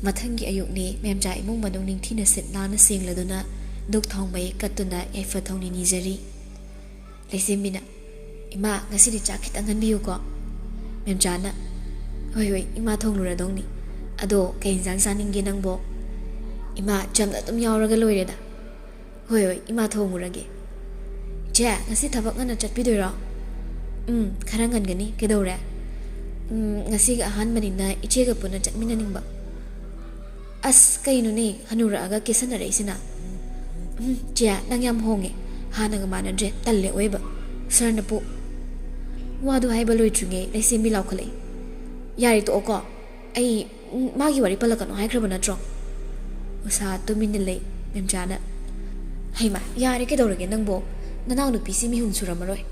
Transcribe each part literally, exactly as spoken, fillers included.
ꯃꯊꯪꯒꯤ ꯑꯌꯨꯛꯅꯤ꯫ ꯃꯦꯝꯆꯥ ꯏꯃꯨꯡ ꯃꯅꯨꯡ ꯅꯤꯡꯊꯤꯅ ꯁꯤꯠ ꯅꯥꯟꯅ ꯁꯦꯡꯂꯗꯨꯅ ꯙꯨꯛ ꯊꯥꯎꯃꯩ ꯀꯠꯇꯨꯅ ꯌꯥꯏꯐ ꯊꯧꯅꯤ ꯅꯤꯖꯔꯤ꯫ ꯂꯩꯁꯦꯝꯕꯤꯅ, "ꯏꯃꯥ, ꯉꯁꯤꯗꯤ ꯆꯥꯛ ꯈꯤꯇꯪ ꯉꯟꯕꯤꯌꯨꯀꯣ꯫" ꯃꯦꯝꯆꯥꯅ, "ꯍꯣꯏ ꯍꯣꯏ, ꯏꯃꯥ ꯊꯣꯡꯂꯨꯔꯗꯧꯅꯤ꯫ ꯑꯗꯣ ꯀꯩ ꯏꯟꯖꯥꯡ ꯆꯥꯅꯤꯡꯒꯦ ꯅꯪꯕꯣ?" "ꯏꯃꯥ, ꯆꯝꯅ ꯑꯗꯨꯝ ꯌꯥꯎꯔꯒ ꯂꯣꯏꯔꯦꯗ꯫" "ꯍꯣꯏ ꯍꯣꯏ, ꯏꯃꯥ ꯊꯣꯡꯉꯨꯔꯒꯦ꯫" "ꯏꯆꯦ, ꯉꯁꯤ ꯊꯕꯛ ꯉꯟꯅ ꯆꯠꯄꯤꯗꯣꯏꯔꯣ?" "ꯎꯝ, ꯈꯔ ꯉꯟꯒꯅꯤ꯫ ꯀꯩꯗꯧꯔꯦ?" "ꯎꯝ, ꯉꯁꯤꯒ ꯑꯍꯥꯟꯕꯅꯤꯅ ꯏꯆꯦꯒ ꯄꯨꯟꯅ ꯆꯠꯃꯤꯟꯅꯅꯤꯡꯕ꯫" "ꯑꯁ, ꯀꯩꯅꯣꯅꯦ, ꯍꯅꯨꯔꯛꯑꯒ ꯀꯦꯁꯟꯅꯔꯛꯏꯁꯤꯅ?" "ꯎꯝ, ꯆꯦ, ꯅꯪ ꯌꯥꯝ ꯍꯣꯡꯉꯦ꯫ ꯍꯥꯟꯅꯒ ꯃꯥꯟꯅꯗ꯭ꯔꯦ꯫ ꯇꯜꯂꯦ ꯑꯣꯏꯕ꯫ ꯁꯥꯔꯅ ꯄꯨ-" ꯋꯥꯗꯨ ꯍꯥꯏꯕ ꯂꯣꯏꯗ꯭ꯔꯤꯉꯩ ꯂꯩꯁꯦꯝꯕꯤ ꯂꯥꯎꯈꯠꯂꯛꯏ꯫ "ꯌꯥꯔꯦ, ꯇꯣꯛꯑꯣꯀꯣ꯫ ꯑꯩ, ꯎꯝ, ꯃꯥꯒꯤ ꯋꯥꯔꯤ ꯄꯜꯂꯛꯀꯅꯣ ꯍꯥꯏꯈ꯭ꯔꯕ ꯅꯠꯇ꯭ꯔꯣ?" ꯎꯁꯥ ꯇꯨꯃꯤꯟꯅ ꯂꯩ꯫ ꯃꯦꯝꯆꯥꯅ, "ꯍꯩꯃꯥ, ꯌꯥꯔꯦ, ꯀꯩꯗꯧꯔꯒꯦ ꯅꯪꯕꯣ? ꯅꯅꯥꯎꯅꯨꯄꯤꯁꯤ ꯃꯤꯍꯨꯟ ꯁꯨꯔꯝꯃꯔꯣꯏ꯫"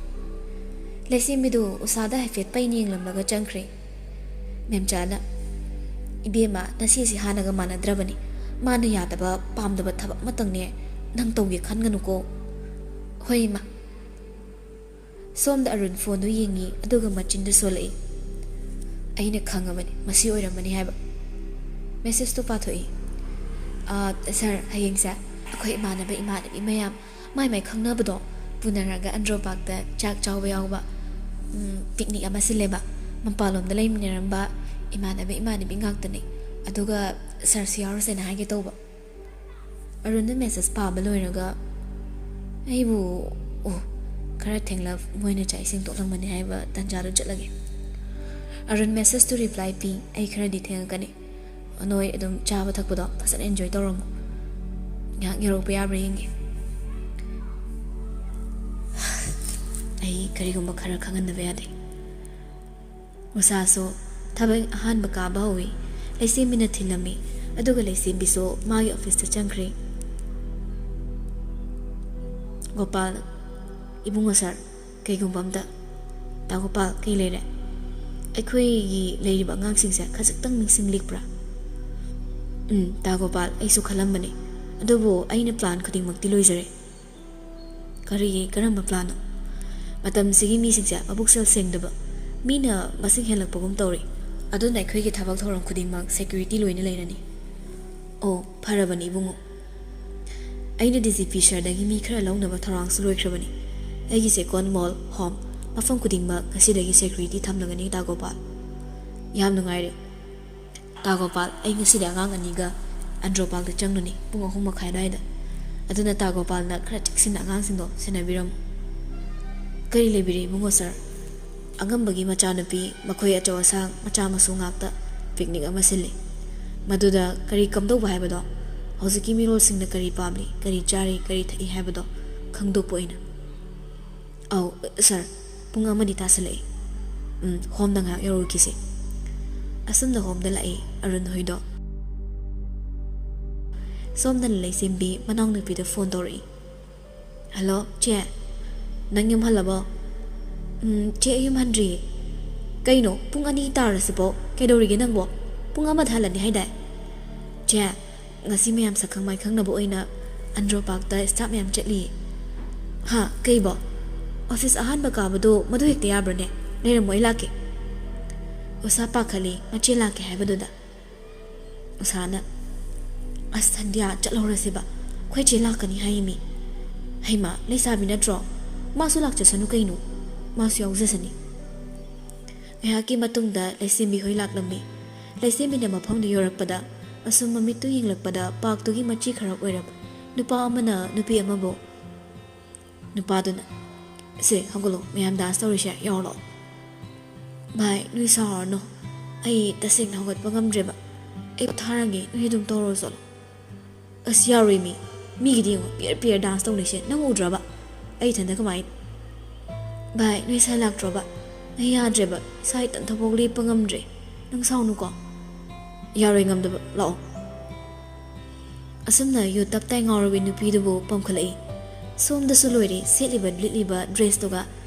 ꯂꯩꯁꯦꯝꯕꯤꯗꯨ ꯎꯁꯥꯗ ꯍꯥꯏꯐꯦꯠ ꯄꯩꯅ ꯌꯦꯡꯂꯝꯂꯒ ꯆꯪꯈ꯭ꯔꯦ꯫ ꯃꯦꯝꯆꯥꯅ, "ꯏꯕꯦꯝꯃ, ꯅꯆꯦꯁꯤ ꯍꯥꯟꯅꯒ ꯃꯥꯟꯅꯗ꯭ꯔꯕꯅꯤ꯫ ꯃꯥꯅ ꯌꯥꯗꯕ, ꯄꯥꯝꯗꯕ ꯊꯕꯛ ꯑꯃꯇꯪꯅꯦ ꯅꯪ ꯇꯧꯒꯦ ꯈꯟꯒꯅꯨꯀꯣ꯫" "ꯍꯣꯏ, ꯏꯃꯥ꯫" ꯁꯣꯝꯗ ꯑꯔꯨꯟ ꯐꯣꯟꯗꯨ ꯌꯦꯡꯉꯤ, ꯑꯗꯨꯒ ꯃꯆꯤꯟꯗꯨ ꯁꯣꯜꯂꯛꯏ꯫ "ꯑꯩꯅ ꯈꯪꯉꯕꯅꯤ, ꯃꯁꯤ ꯑꯣꯏꯔꯝꯃꯅꯤ ꯍꯥꯏꯕ꯫" ꯃꯦꯁꯦꯖꯇꯨ ꯄꯥꯊꯣꯛꯏ꯫ "ꯑꯥ, ꯁꯥꯔ, ꯍꯌꯦꯡꯁꯦ ꯑꯩꯈꯣꯏ ꯏꯃꯥꯟꯅꯕ ꯏꯃꯥꯟꯅꯕꯤ ꯃꯌꯥꯝ ꯃꯥꯏ ꯃꯥꯏ ꯈꯪꯅꯕꯗꯣ ꯄꯨꯅꯔꯒ ꯑꯟꯗ꯭ꯔꯣ ꯄꯥꯔꯛꯇ ꯆꯥꯛ ꯆꯥꯎꯕ ꯌꯥꯎꯕ, ꯎꯝ, ꯄꯤꯛꯅꯤꯛ ꯑꯃ ꯁꯤꯜꯂꯦꯕ꯫ ꯃꯄꯥꯟꯂꯣꯝꯗ ꯂꯩꯃꯤꯟꯅꯔꯝꯕ ꯏꯃꯥꯟꯅꯕ ꯏꯃꯥꯟꯅꯕꯤ ꯉꯥꯛꯇꯅꯤ꯫ ꯑꯗꯨꯒ ꯁꯥꯔꯁꯨ ꯌꯥꯎꯔꯨꯁꯦꯅ ꯍꯥꯏꯒꯦ ꯇꯧꯕ꯫" ꯑꯔꯨꯟꯗ ꯃꯦꯁꯦꯖ ꯄꯥꯕ ꯂꯣꯏꯔꯒ, "ꯑꯩꯕꯨ, ꯑꯣ, ꯈꯔ ꯊꯦꯡꯂꯞ ꯃꯣꯏꯅ ꯆꯥꯛ ꯏꯁꯤꯡ ꯇꯣꯛꯂꯝꯃꯅꯤ ꯍꯥꯏꯕ ꯇꯥꯟꯖꯥꯗꯨ ꯆꯠꯂꯒꯦ꯫" ꯑꯔꯨꯟ ꯃꯦꯁꯦꯖꯇꯨ ꯔꯤꯄ꯭ꯂꯥꯏ ꯄꯤ, "ꯑꯩ ꯈꯔꯗꯤ ꯊꯦꯡꯉꯛꯀꯅꯤ꯫ ꯅꯣꯏ ꯑꯗꯨꯝ ꯆꯥꯕ ꯊꯛꯄꯗꯣ ꯐꯖꯅ ꯑꯦꯟꯖꯣꯏ ꯇꯧꯔꯝꯃꯣ꯫ ꯉꯥꯏꯍꯥꯛ ꯌꯧꯔꯛꯄ ꯌꯥꯕ꯭ꯔꯥ ꯌꯦꯡꯒꯦ꯫" ꯑꯩ ꯀꯔꯤꯒꯨꯝꯕ ꯈꯔ ꯈꯪꯍꯟꯗꯕ ꯌꯥꯗꯦ꯫ ꯎꯁꯥꯁꯨ ꯊꯕꯛ ꯑꯍꯥꯟꯕ ꯀꯥꯕ ꯍꯧꯏ꯫ ꯂꯩꯁꯦꯝꯕꯤꯅ ꯊꯤꯜꯂꯝꯃꯤ, ꯑꯗꯨꯒ ꯂꯩꯁꯦꯝꯕꯤꯁꯨ ꯃꯥꯒꯤ ꯑꯣꯐꯤꯁꯇ ꯆꯪꯈ꯭ꯔꯦ꯫ ꯒꯣꯄꯥꯜ, "ꯏꯕꯨꯡꯉꯣ ꯁꯥꯔ, ꯀꯩꯒꯨꯝꯕ ꯑꯝꯇ꯫" "ꯇꯥ ꯒꯣꯄꯥꯜ, ꯀꯩ ꯂꯩꯔꯦ?" "ꯑꯩꯈꯣꯏꯒꯤ ꯂꯩꯔꯤꯕ ꯑꯉꯥꯡꯁꯤꯡꯁꯦ ꯈꯖꯤꯛꯇꯪ ꯅꯤꯡꯁꯤꯡꯂꯤꯛꯄ꯭ꯔꯥ?" "ꯎꯝ, ꯇꯥ ꯒꯣꯄꯥꯜ, ꯑꯩꯁꯨ ꯈꯜꯂꯝꯕꯅꯦ꯫ ꯑꯗꯨꯕꯨ ꯑꯩꯅ ꯄ꯭ꯂꯥꯟ ꯈꯨꯗꯤꯡꯃꯛꯇꯤ ꯂꯣꯏꯖꯔꯦ꯫ ꯀꯔꯤꯒꯤ, ꯀꯔꯝꯕ ꯄ꯭ꯂꯥꯟꯅꯣ?" "ꯃꯇꯝꯁꯤꯒꯤ ꯃꯤꯁꯤꯡꯁꯦ ꯃꯕꯨꯛꯆꯦꯜ ꯁꯦꯡꯗꯕ, ꯃꯤꯅ ꯃꯁꯤꯡ ꯍꯦꯜꯂꯛꯄꯒꯨꯝ ꯇꯧꯔꯦ꯫ ꯑꯗꯨꯅ ꯑꯩꯈꯣꯏꯒꯤ ꯊꯕꯛ ꯊꯧꯔꯝ ꯈꯨꯗꯤꯡꯃꯛ ꯁꯦꯀ꯭ꯌꯨꯔꯤꯇꯤ ꯂꯣꯏꯅ ꯂꯩꯔꯅꯤ꯫ ꯑꯣ, ꯐꯔꯕꯅꯤ ꯏꯕꯨꯡꯉꯣ꯫ ꯑꯩꯅ ꯗꯤ ꯖꯤ ꯄꯤ ꯁꯔꯗꯒꯤ ꯃꯤ ꯈꯔ ꯂꯧꯅꯕ ꯊꯧꯔꯥꯡꯁꯨ ꯂꯣꯏꯈ꯭ꯔꯕꯅꯤ꯫ ꯑꯩꯒꯤ ꯁꯦꯀꯣꯟ ꯃꯣꯜ ꯍꯣꯝ ꯃꯐꯝ ꯈꯨꯗꯤꯡꯃꯛ ꯉꯁꯤꯗꯒꯤ ꯁꯦꯀ꯭ꯌꯨꯔꯤꯇꯤ ꯊꯝꯂꯒꯅꯤ, ꯇꯥ ꯒꯣꯄꯥꯜ꯫ ꯌꯥꯝ ꯅꯨꯡꯉꯥꯏꯔꯦ꯫ ꯇꯥ ꯒꯣꯄꯥꯜ, ꯑꯩ ꯉꯁꯤꯗꯤ ꯑꯉꯥꯡ ꯑꯅꯤꯒ ꯑꯟꯗ꯭ꯔꯣ ꯄꯥꯔꯛꯇ ꯆꯪꯂꯨꯅꯤ ꯄꯨꯡ ꯑꯍꯨꯝ ꯃꯈꯥꯏ ꯑꯗꯨꯋꯥꯏꯗ꯫ ꯑꯗꯨꯅ ꯇꯥ ꯒꯣꯄꯥꯜꯅ ꯈꯔ ꯆꯦꯛꯁꯤꯟꯅ ꯑꯉꯥꯡꯁꯤꯡꯗꯣ ꯁꯦꯟꯅꯕꯤꯔꯝꯃꯨ꯫ ꯀꯔꯤ ꯂꯩꯕꯤꯔꯦ ꯏꯕꯨꯡꯉꯣ ꯁꯔ? ꯑꯉꯝꯕꯒꯤ ꯃꯆꯥꯅꯨꯄꯤ, ꯃꯈꯣꯏ ꯑꯆꯧ ꯑꯁꯥꯡ ꯃꯆꯥ ꯃꯁꯨ ꯉꯥꯛꯇ ꯄꯤꯛꯅꯤꯛ ꯑꯃ ꯁꯤꯜꯂꯤ꯫ ꯃꯗꯨꯗ ꯀꯔꯤ ꯀꯝꯗꯧꯕ ꯍꯥꯏꯕꯗꯣ, ꯍꯧꯖꯤꯛꯀꯤ ꯃꯤꯔꯣꯜꯁꯤꯡꯅ ꯀꯔꯤ ꯄꯥꯝꯂꯤ, ꯀꯔꯤ ꯆꯥꯔꯤ, ꯀꯔꯤ ꯊꯛꯏ ꯍꯥꯏꯕꯗꯣ ꯈꯪꯗꯣꯛꯄ ꯑꯣꯏꯅ꯫ ꯑꯧ, ꯁꯔ, ꯄꯨꯡ ꯑꯃꯗꯤ ꯇꯥꯁꯜꯂꯛꯏ꯫ ꯎꯝ, ꯍꯣꯝꯗ ꯉꯥꯏꯍꯥꯛ ꯌꯧꯔꯨꯈꯤꯁꯦ꯫ ꯑꯁꯨꯝꯅ ꯍꯣꯝꯗ ꯂꯥꯛꯏ ꯑꯔꯨꯟ ꯍꯣꯏꯗꯣ꯫ ꯁꯣꯝꯗꯅ ꯂꯩꯁꯦꯝꯕꯤ ꯃꯅꯥꯎꯅꯨꯄꯤꯗ ꯐꯣꯟ ꯇꯧꯔꯛꯏ꯫ ꯍꯜꯂꯣ, ꯆꯦ꯫ ꯅꯪ ꯌꯨꯝ ꯍꯜꯂꯕꯣ? ꯎꯝ, ꯆꯦ, ꯑꯩ ꯌꯨꯝ ꯍꯟꯗ꯭ꯔꯤꯌꯦ꯫ ꯀꯩꯅꯣ, ꯄꯨꯡ ꯑꯅꯤ ꯇꯥꯔꯁꯤꯕꯣ? ꯀꯩꯗꯧꯔꯤꯒꯦ ꯅꯪꯕꯣ? ꯄꯨꯡ ꯑꯃꯗ ꯍꯜꯂꯅꯤ ꯍꯥꯏꯗꯥꯏ? ꯆꯦ, ꯉꯁꯤ ꯃꯌꯥꯝ ꯁꯛꯈꯪ ꯃꯥꯏꯈꯪꯅꯕ ꯑꯣꯏꯅ ꯑꯟꯗ꯭ꯔꯣ ꯄꯥꯔꯛꯇ ꯁ꯭ꯇꯥꯐ ꯃꯌꯥꯝ ꯆꯠꯂꯤꯌꯦ꯫ ꯍꯥ, ꯀꯩꯕꯣ? ꯑꯣꯐꯤꯁ ꯑꯍꯥꯟꯕ ꯀꯥꯕꯗꯣ ꯃꯗꯨ ꯍꯦꯛꯇ ꯌꯥꯕ꯭ꯔꯅꯦ? ꯂꯩꯔꯝꯃꯣ, ꯑꯩ ꯂꯥꯛꯀꯦ꯫ ꯎꯁꯥ ꯄꯥꯈꯠꯂꯤ, ꯃꯆꯦ ꯂꯥꯛꯀꯦ ꯍꯥꯏꯕꯗꯨꯗ꯫ ꯎꯁꯥꯅ, "ꯑꯁ ꯁꯟꯙ꯭ꯌꯥ, ꯆꯠꯍꯧꯔꯁꯦꯕ, ꯑꯩꯈꯣꯏ ꯆꯦ ꯂꯥꯛꯀꯅꯤ ꯍꯥꯏꯌꯦꯃꯤ꯫ ꯍꯩꯃꯥ, ꯂꯩꯁꯥꯕꯤ ꯅꯠꯇ꯭ꯔꯣ? ꯃꯥꯁꯨ ꯂꯥꯛꯆꯁꯅꯨ ꯀꯩꯅꯣ, ꯃꯥꯁꯨ ꯌꯥꯎꯖꯁꯅꯤ꯫" ꯉꯥꯏꯍꯥꯛꯀꯤ ꯃꯇꯨꯡꯗ ꯂꯩꯁꯦꯝꯕꯤ ꯍꯣꯏ ꯂꯥꯛꯂꯝꯃꯤ꯫ ꯂꯩꯁꯦꯝꯕꯤꯅ ꯃꯐꯝꯗꯨ ꯌꯧꯔꯛꯄꯗ, ꯑꯁꯨꯝ ꯃꯃꯤꯠꯇꯨ ꯌꯦꯡꯂꯛꯄꯗ ꯄꯥꯔꯛꯇꯨꯒꯤ ꯃꯆꯤ ꯈꯔ ꯑꯣꯏꯔꯞ ꯅꯨꯄꯥ ꯑꯃꯅ ꯅꯨꯄꯤ ꯑꯃꯕꯨ, ꯅꯨꯄꯥꯗꯨꯅ, "ꯁꯦ, ꯍꯧꯒꯠꯂꯣ, ꯃꯌꯥꯝ ꯗꯥꯟꯁ ꯇꯧꯔꯤꯁꯦ, ꯌꯥꯎꯔꯣ ꯂꯥꯛꯑꯣ꯫" "ꯚꯥꯏ, ꯅꯣꯏ ꯁꯥꯎꯔꯅꯨ, ꯑꯩ ꯇꯁꯦꯡꯅ ꯍꯧꯒꯠꯄ ꯉꯝꯗ꯭ꯔꯦꯕ꯫ ꯑꯩ ꯄꯣꯊꯥꯔꯒꯦ, ꯅꯣꯏ ꯑꯗꯨꯝ ꯇꯧꯔꯣ ꯆꯠꯂꯣ꯫" "ꯑꯁ, ꯌꯥꯔꯣꯏ ꯃꯤ, ꯃꯤꯒꯤꯗꯤ ꯌꯦꯡꯉꯣ, ꯄꯤꯌꯔ ꯄꯤꯌꯔ ꯗꯥꯟꯁ ꯇꯧꯅꯩꯁꯦ, ꯅꯪ ꯎꯗ꯭ꯔꯕ? ꯑꯩ ꯏꯊꯟꯗ ꯀꯃꯥꯏꯅ?" "ꯚꯥꯏ, ꯅꯣꯏ ꯁꯥꯏ ꯂꯥꯛꯇ꯭ꯔꯣꯕ? ꯑꯩ ꯌꯥꯗ꯭ꯔꯦꯕ, ꯏꯁꯥ ꯏꯊꯟꯇꯐꯥꯎ ꯂꯦꯞꯄ ꯉꯝꯗ꯭ꯔꯦ, ꯅꯪ ꯁꯥꯎꯅꯨꯀꯣ꯫" "ꯌꯥꯔꯣꯏ, ꯉꯝꯗꯕ, ꯂꯥꯛꯑꯣ꯫" ꯑꯁꯨꯝꯅ ꯌꯨ ꯇꯞ ꯇꯥꯏ ꯉꯥꯎꯔꯕꯤ ꯅꯨꯄꯤꯗꯨꯕꯨ ꯄꯝꯈꯠꯂꯛꯏ꯫ ꯁꯣꯝꯗꯁꯨ ꯂꯣꯏꯔꯦ, ꯁꯦꯠꯂꯤꯕ ꯂꯤꯠꯂꯤꯕ ꯗ꯭ꯔꯦꯁꯇꯨꯒ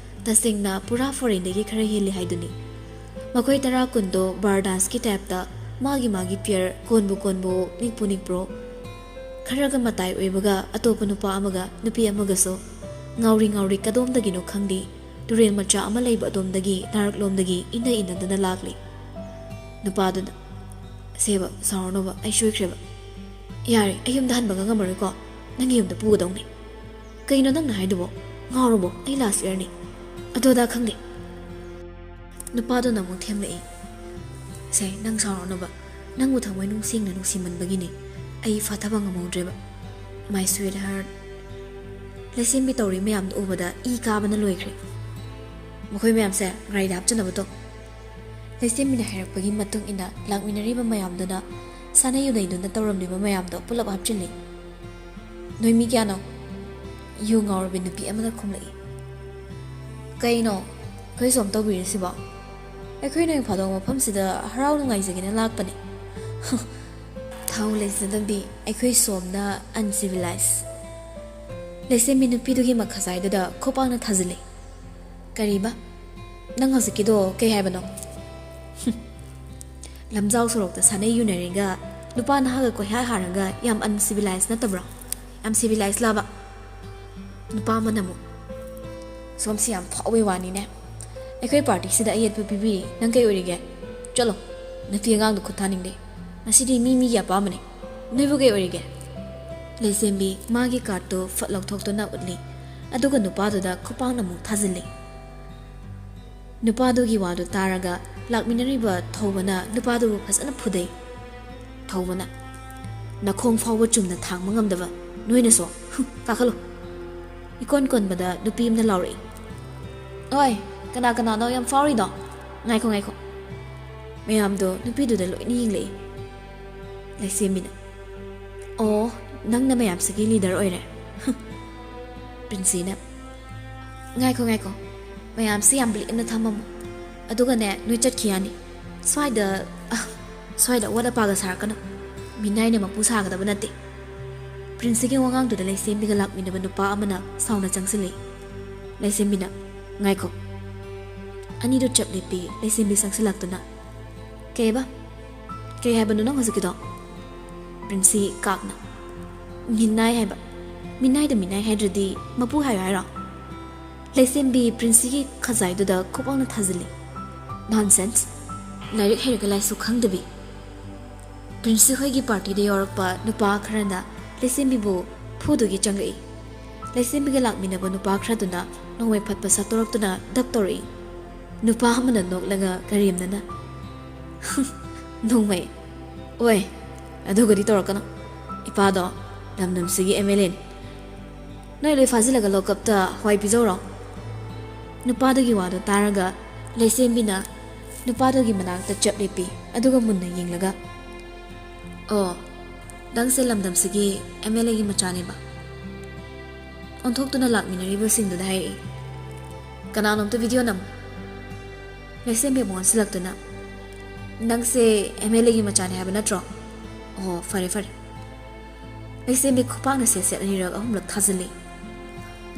ꯇꯁꯦꯡꯅ ꯄꯨꯔꯥ ꯐꯣꯔꯦꯟꯗꯒꯤ ꯈꯔ ꯍꯦꯜꯂꯤ ꯍꯥꯏꯗꯨꯅꯤ꯫ ꯃꯈꯣꯏ ꯇꯔꯥ ꯀꯨꯟꯗꯣ ꯕꯥꯔ ꯗꯥꯟꯁꯀꯤ ꯇꯥꯏꯞꯇ ꯃꯥꯒꯤ ꯃꯥꯒꯤ ꯄꯤꯌꯔ ꯀꯣꯟꯕꯨ ꯀꯣꯟꯕꯨ ꯅꯤꯛꯄꯨ ꯅꯤꯛꯄ꯭ꯔꯣ, ꯈꯔꯒ ꯃꯇꯥꯏ ꯑꯣꯏꯕꯒ ꯑꯇꯣꯞꯄ ꯅꯨꯄꯥ ꯑꯃꯒ ꯅꯨꯄꯤ ꯑꯃꯒꯁꯨ ꯉꯥꯎꯔꯤ ꯉꯥꯎꯔꯤ ꯀꯗꯣꯝꯗꯒꯤꯅꯣ ꯈꯪꯗꯦ, ꯇꯨꯔꯦꯜ ꯃꯆꯥ ꯑꯃ ꯂꯩꯕ ꯑꯗꯣꯝꯗꯒꯤ ꯅꯥꯔꯛꯂꯣꯝꯗꯒꯤ ꯏꯟꯅ ꯏꯟꯅꯗꯨꯅ ꯂꯥꯛꯂꯤ꯫ ꯅꯨꯄꯥꯗꯨꯅ, "ꯁꯦꯕ, ꯁꯥꯎꯔꯅꯣꯕ, ꯑꯩ ꯁꯣꯏꯈ꯭ꯔꯦꯕ꯫ ꯌꯥꯔꯦ, ꯑꯩ ꯌꯨꯝꯗ ꯍꯟꯕꯒ ꯉꯝꯃꯔꯣꯏꯀꯣ꯫ ꯅꯪꯒꯤ ꯌꯨꯝꯗ ꯄꯨꯒꯗꯧꯅꯤ꯫ ꯀꯩꯅꯣ ꯅꯪꯅ ꯍꯥꯏꯗꯨꯕꯣ? ꯉꯥꯎꯔꯕꯣ? ꯑꯩ ꯂꯥꯁ ꯏꯌꯔꯅꯤ꯫ ꯑꯗꯨ ꯑꯗꯥ ꯈꯪꯗꯦ꯫" ꯅꯨꯄꯥꯗꯨꯅ ꯑꯃꯨꯛ ꯊꯦꯝꯂꯛꯏ, "ꯁꯦ, ꯅꯪ ꯁꯥꯎꯔꯅꯣꯕ꯫ ꯅꯪꯕꯨ ꯊꯃꯣꯏ ꯅꯨꯡ ꯁꯦꯡꯅ ꯅꯨꯡꯁꯤꯃꯟꯕꯒꯤꯅꯤ ꯑꯩ ꯐꯥꯊꯕ ꯉꯝꯍꯧꯗ꯭ꯔꯦꯕ꯫ My sweetheart꯫" ꯂꯩꯁꯦꯝꯕꯤ ꯇꯧꯔꯤ ꯃꯌꯥꯝꯗꯨ ꯎꯕꯗ ꯏ ꯀꯥꯕꯅ ꯂꯣꯏꯈ꯭ꯔꯦ꯫ "ꯃꯈꯣꯏ ꯃꯌꯥꯝꯁꯦ ꯒꯥꯔꯤꯗ ꯍꯥꯞꯆꯅꯕ ꯇꯧ꯫" ꯂꯩꯁꯦꯝꯕꯤꯅ ꯍꯥꯏꯔꯛꯄꯒꯤ ꯃꯇꯨꯡ ꯏꯟꯅ ꯂꯥꯛꯃꯤꯟꯅꯔꯤꯕ ꯃꯌꯥꯝꯗꯨꯅ ꯁꯥꯟꯅ ꯌꯨꯅꯩꯗꯨꯅ ꯇꯧꯔꯝꯂꯤꯕ ꯃꯌꯥꯝꯗꯣ ꯄꯨꯂꯞ ꯍꯥꯞꯆꯤꯜꯂꯤ꯫ "ꯅꯣꯏ ꯃꯤ ꯀꯌꯥꯅꯣ?" ꯌꯨ ꯉꯥꯎꯔꯕꯤ ꯅꯨꯄꯤ ꯑꯃꯅ ꯈꯨꯝꯂꯛꯏ꯫ "ꯀꯩꯅꯣ ꯑꯩꯈꯣꯏ ꯁꯣꯝ ꯇꯧꯕꯤꯔꯤꯁꯤꯕꯣ? ꯑꯩꯈꯣꯏ ꯅꯣꯡ ꯐꯥꯗꯣꯛ ꯃꯐꯝꯁꯤꯗ ꯍꯔꯥꯎ ꯅꯨꯡꯉꯥꯏꯖꯒꯦꯅ ꯂꯥꯛꯄꯅꯦ꯫" "ꯊꯧ ꯂꯩꯖꯗꯕꯤ, ꯑꯩꯈꯣꯏ ꯁꯣꯝꯅ ꯑꯟꯁꯤꯚꯤꯂꯥꯏꯁ꯫" ꯂꯩꯁꯦꯝꯕꯤ ꯅꯨꯄꯤꯗꯨꯒꯤ ꯃꯈꯖꯥꯏꯗꯨꯗ ꯈꯨꯄꯥꯛꯅ ꯊꯥꯖꯤꯜꯂꯤ꯫ "ꯀꯔꯤꯕ? ꯅꯪ ꯍꯧꯖꯤꯛꯀꯤꯗꯣ ꯀꯩ ꯍꯥꯏꯕꯅꯣ?" "ꯂꯝꯖꯥꯎ ꯁꯣꯔꯣꯛꯇ ꯁꯥꯟꯅꯩ ꯌꯨꯅꯔꯤꯒ ꯅꯨꯄꯥ ꯅꯍꯥꯒ ꯀꯣꯏꯍꯥ ꯍꯥꯔꯒ ꯌꯥꯝ ꯑꯟꯁꯤꯚꯤꯂꯥꯏꯁ ꯅꯠꯇꯕ꯭ꯔꯣ? ꯌꯥꯝ ꯁꯤꯚꯤꯂꯥꯏꯁ ꯂꯥꯕ?" ꯅꯨꯄꯥ ꯑꯃꯅ ꯑꯃꯨꯛ, "ꯁꯣꯝꯁꯤ ꯌꯥꯝ ꯐꯥꯎꯕꯩ ꯋꯥꯅꯤꯅꯦ꯫ ꯑꯩꯈꯣꯏ ꯄꯥꯔꯇꯤꯁꯤꯗ ꯑꯌꯦꯠꯄ ꯄꯤꯕꯤꯔꯤ, ꯅꯪ ꯀꯩ ꯑꯣꯏꯔꯤꯒꯦ? ꯆꯠꯂꯣ, ꯅꯨꯄꯤ ꯑꯉꯥꯡꯗꯣ ꯈꯨꯠ ꯊꯥꯅꯤꯡꯗꯦ꯫ ꯃꯁꯤꯗꯤ ꯃꯤ ꯃꯤꯒꯤ ꯑꯄꯥꯝꯕꯅꯤ꯫ ꯅꯣꯏꯕꯨ ꯀꯩ ꯑꯣꯏꯔꯤꯒꯦ?" ꯂꯩꯁꯦꯝꯕꯤ ꯃꯥꯒꯤ ꯀꯥꯔꯠꯇꯨ ꯐꯠ ꯂꯧꯊꯣꯛꯇꯨꯅ ꯎꯠꯂꯤ, ꯑꯗꯨꯒ ꯅꯨꯄꯥꯗꯨꯗ ꯈꯨꯄꯥꯛꯅ ꯑꯃꯨꯛ ꯊꯥꯖꯤꯜꯂꯤ꯫ ꯅꯨꯄꯥꯗꯨꯒꯤ ꯋꯥꯗꯨ ꯇꯥꯔꯒ ꯂꯥꯛꯃꯤꯟꯅꯔꯤꯕ ꯊꯧꯕꯅ ꯅꯨꯄꯥꯗꯨꯕꯨ ꯐꯖꯅ ꯐꯨꯗꯩ꯫ ꯊꯧꯕꯅ, "ꯅꯈꯣꯡ ꯐꯥꯎꯕ ꯆꯨꯝꯅ ꯊꯥꯡꯕ ꯉꯝꯗꯕ ꯅꯣꯏꯅꯁꯨ? ꯍꯨꯝ, ꯀꯥꯈꯠꯂꯨ!" ꯏꯀꯣꯟ ꯀꯣꯟꯕꯗ ꯅꯨꯄꯤ ꯑꯃꯅ ꯂꯥꯎꯔꯛꯏ꯫ "ꯑꯣꯏ, ꯀꯅꯥ ꯀꯅꯥꯅꯣ ꯌꯥꯝ ꯐꯥꯎꯔꯤꯗꯣ? ꯉꯥꯏꯈꯣ, ꯉꯥꯏꯈꯣ!" ꯃꯌꯥꯝꯗꯣ ꯅꯨꯄꯤꯗꯨꯗ ꯂꯣꯏꯅ ꯌꯦꯡꯂꯛꯏ꯫ ꯂꯩꯁꯦꯝꯕꯤꯅ, "ꯑꯣ, ꯅꯪꯅ ꯃꯌꯥꯝꯁꯤꯒꯤ ꯂꯤꯗꯔ ꯑꯣꯏꯔꯦ꯫" ꯄ꯭ꯔꯤꯟꯁꯤꯅ, "ꯉꯥꯏꯈꯣ, ꯉꯥꯏꯈꯣ, ꯃꯌꯥꯝꯁꯤ ꯌꯥꯝ ꯂꯤꯛꯅ ꯊꯝꯃꯝꯃꯣ꯫ ꯑꯗꯨꯒꯅꯦ, ꯅꯣꯏ ꯆꯠꯈꯤ ꯌꯥꯅꯤ꯫ ꯁ꯭ꯋꯥꯏꯗ, ꯑ, ꯁ꯭ꯋꯥꯏꯗ ꯑꯋꯥꯠ ꯑꯄꯥꯒ ꯁꯥꯔꯛꯀꯅꯨ꯫ ꯃꯤꯅꯥꯏꯅ ꯃꯄꯨ ꯁꯥꯒꯗꯕ ꯅꯠꯇꯦ꯫" ꯄ꯭ꯔꯤꯟꯁꯤꯒꯤ ꯋꯥꯉꯥꯡꯗꯨꯗ ꯂꯩꯁꯦꯝꯕꯤꯒ ꯂꯥꯛꯃꯤꯟꯅꯕ ꯅꯨꯄꯥ ꯑꯃꯅ ꯁꯥꯎꯅ ꯆꯪꯁꯤꯜꯂꯛꯏ꯫ ꯂꯩꯁꯦꯝꯕꯤꯅ, "ꯉꯥꯏꯈꯣ꯫" ꯑꯅꯤꯗꯨ ꯆꯞ ꯂꯦꯞꯄꯤ꯫ ꯂꯩꯁꯦꯝꯕꯤ ꯆꯪꯁꯤꯜꯂꯛꯇꯨꯅ, "ꯀꯩꯕ? ꯀꯩ ꯍꯥꯏꯕꯅꯣ ꯅꯪ ꯍꯧꯖꯤꯛꯀꯤꯗꯣ?" ꯄ꯭ꯔꯤꯟꯁꯤ ꯀꯥꯛꯅ, "ꯃꯤꯅꯥꯏ ꯍꯥꯏꯕ꯫ ꯃꯤꯅꯥꯏꯗ ꯃꯤꯅꯥꯏ ꯍꯥꯏꯗ꯭ꯔꯗꯤ ꯃꯄꯨ ꯍꯥꯏꯌꯨ ꯍꯥꯏꯔꯣ?" ꯂꯩꯁꯦꯝꯕꯤ ꯄ꯭ꯔꯤꯟꯁꯤꯒꯤ ꯈꯖꯥꯏꯗꯨꯗ ꯈꯨꯄꯥꯛꯅ ꯊꯥꯖꯤꯜꯂꯤ꯫ "Nonsense!" ꯂꯥꯏꯔꯤꯛ ꯍꯩꯔꯒ ꯂꯥꯏꯁꯨ ꯈꯪꯗꯕꯤ꯫ ꯄ꯭ꯔꯤꯟꯁꯤ ꯍꯣꯏꯒꯤ ꯄꯥꯔꯇꯤꯗ ꯌꯥꯎꯔꯛꯄ ꯅꯨꯄꯥ ꯈꯔꯅ ꯂꯩꯁꯦꯝꯕꯤꯕꯨ ꯐꯨꯗꯨꯒꯤ ꯆꯪꯂꯛꯏ꯫ ꯂꯩꯁꯦꯝꯕꯤꯒ ꯂꯥꯛꯃꯤꯟꯅꯕ ꯅꯨꯄꯥ ꯈꯔꯗꯨꯅ ꯅꯣꯡꯃꯩ ꯐꯠꯄ ꯁꯠꯇꯣꯔꯛꯇꯨꯅ ꯗꯞ ꯇꯧꯔꯛꯏ꯫ ꯅꯨꯄꯥ ꯑꯃꯅ ꯅꯣꯛꯂꯒ ꯀꯔꯦꯝꯅꯅ, "ꯅꯣꯡꯃꯩ? ꯑꯣꯏ, ꯑꯗꯨꯒꯗꯤ ꯇꯧꯔꯛꯀꯅꯨ꯫ ꯏꯄꯥꯗꯣ ꯂꯝꯗꯝꯁꯤꯒꯤ ꯑꯦꯝ ꯑꯦꯜ ꯑꯦꯅꯤ꯫ ꯅꯣꯏ ꯂꯣꯏ ꯐꯥꯖꯤꯜꯂꯒ ꯂꯣꯀꯞꯇ ꯍꯋꯥꯏ ꯄꯤꯖꯧꯔꯣ?" ꯅꯨꯄꯥꯗꯨꯒꯤ ꯋꯥꯗꯣ ꯇꯥꯔꯒ ꯂꯩꯁꯦꯝꯕꯤꯅ ꯅꯨꯄꯥꯗꯨꯒꯤ ꯃꯅꯥꯛꯇ ꯆꯞ ꯂꯦꯞꯄꯤ꯫ ꯑꯗꯨꯒ ꯃꯨꯟꯅ ꯌꯦꯡꯂꯒ, "ꯑꯣ, ꯅꯪꯁꯦ ꯂꯝꯗꯝꯁꯤꯒꯤ ꯑꯦꯝ ꯑꯦꯜ ꯑꯦꯒꯤ ꯃꯆꯥꯅꯦꯕ?" ꯑꯣꯟꯊꯣꯛꯇꯨꯅ ꯂꯥꯛꯃꯤꯟꯅꯔꯤꯕꯁꯤꯡꯗꯨꯗ ꯍꯥꯏꯔꯛꯏ꯫ "ꯀꯅꯥꯅꯣꯝꯇ ꯚꯤꯗꯤꯑꯣ ꯅꯝꯃꯨ꯫" ꯂꯩꯁꯦꯝꯕꯤ ꯑꯃꯨꯛ ꯑꯣꯟꯁꯤꯜꯂꯛꯇꯨꯅ, "ꯅꯪꯁꯦ ꯑꯦꯝ ꯑꯦꯜ ꯑꯦꯒꯤ ꯃꯆꯥꯅꯦ ꯍꯥꯏꯕ ꯅꯠꯇ꯭ꯔꯣ? ꯑꯣ, ꯐꯔꯦ, ꯐꯔꯦ꯫" ꯂꯩꯁꯦꯝꯕꯤ ꯈꯨꯄꯥꯛꯅ ꯁꯦꯠ ꯁꯦꯠ ꯑꯅꯤꯔꯛ ꯑꯍꯨꯝꯂꯛ ꯊꯥꯖꯤꯜꯂꯤ꯫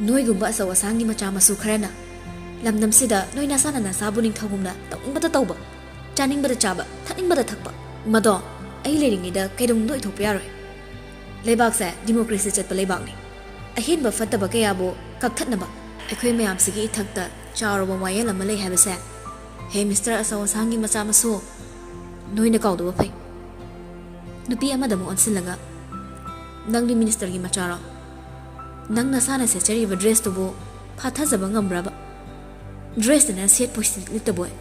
"ꯅꯣꯏꯒꯨꯝꯕ ꯑꯆꯧ ꯑꯁꯥꯡꯒꯤ ꯃꯆꯥ ꯃꯁꯨ ꯈꯔꯅ ꯂꯝꯗꯝꯁꯤꯗ ꯅꯣꯏ ꯅꯁꯥꯅ ꯅꯁꯥꯕꯨ ꯅꯤꯡꯊꯧꯒꯨꯝꯅ ꯇꯧꯅꯤꯡꯕꯇ ꯇꯧꯕ, ꯆꯥꯅꯤꯡꯕꯗ ꯆꯥꯕ, ꯊꯛꯅꯤꯡꯕꯗ ꯊꯛꯄ, ꯃꯗꯣ ꯑꯩ ꯂꯩꯔꯤꯉꯩꯗ ꯀꯩꯗꯧꯅꯨꯡꯗ ꯑꯣꯏꯊꯣꯛꯄ ꯌꯥꯔꯣꯏ꯫ ꯂꯩꯕꯥꯛꯁꯦ ꯗꯤꯃꯣꯀ꯭ꯔꯦꯁꯤ ꯆꯠꯄ ꯂꯩꯕꯥꯛꯅꯤ꯫ ꯑꯍꯦꯟꯕ ꯐꯠꯇꯕ ꯀꯌꯥꯕꯨ ꯀꯛꯊꯠꯅꯕ ꯑꯩꯈꯣꯏ ꯃꯌꯥꯝꯁꯤꯒꯤ ꯏꯊꯛꯇ ꯆꯥꯎꯔꯕ ꯋꯥꯌꯦꯜ ꯑꯃ ꯂꯩ ꯍꯥꯏꯕꯁꯦ, ꯍꯦ ꯃꯤꯁꯇꯔ ꯑꯆꯧ ꯑꯁꯥꯡꯒꯤ ꯃꯆꯥ ꯃꯁꯨ, ꯅꯣꯏꯅ ꯀꯥꯎꯗꯕ ꯐꯩ꯫" ꯅꯨꯄꯤ ꯑꯃꯗ ꯑꯃꯨꯛ ꯑꯣꯟꯁꯤꯜꯂꯒ, "ꯅꯪꯗꯤ ꯃꯤꯅꯤꯁꯇꯔꯒꯤ ꯃꯆꯥꯔꯣ? ꯅꯪ ꯅꯁꯥꯅ ꯁꯦꯠꯆꯔꯤꯕ ꯗ꯭ꯔꯦꯁꯇꯨꯕꯨ ꯐꯥꯊꯖꯕ ꯉꯝꯕ꯭ꯔꯕ? ꯗ꯭ꯔꯦꯁꯇꯨꯅ ꯁꯦꯠꯄꯣꯏ ꯂꯤꯠꯇꯕꯣꯏ꯫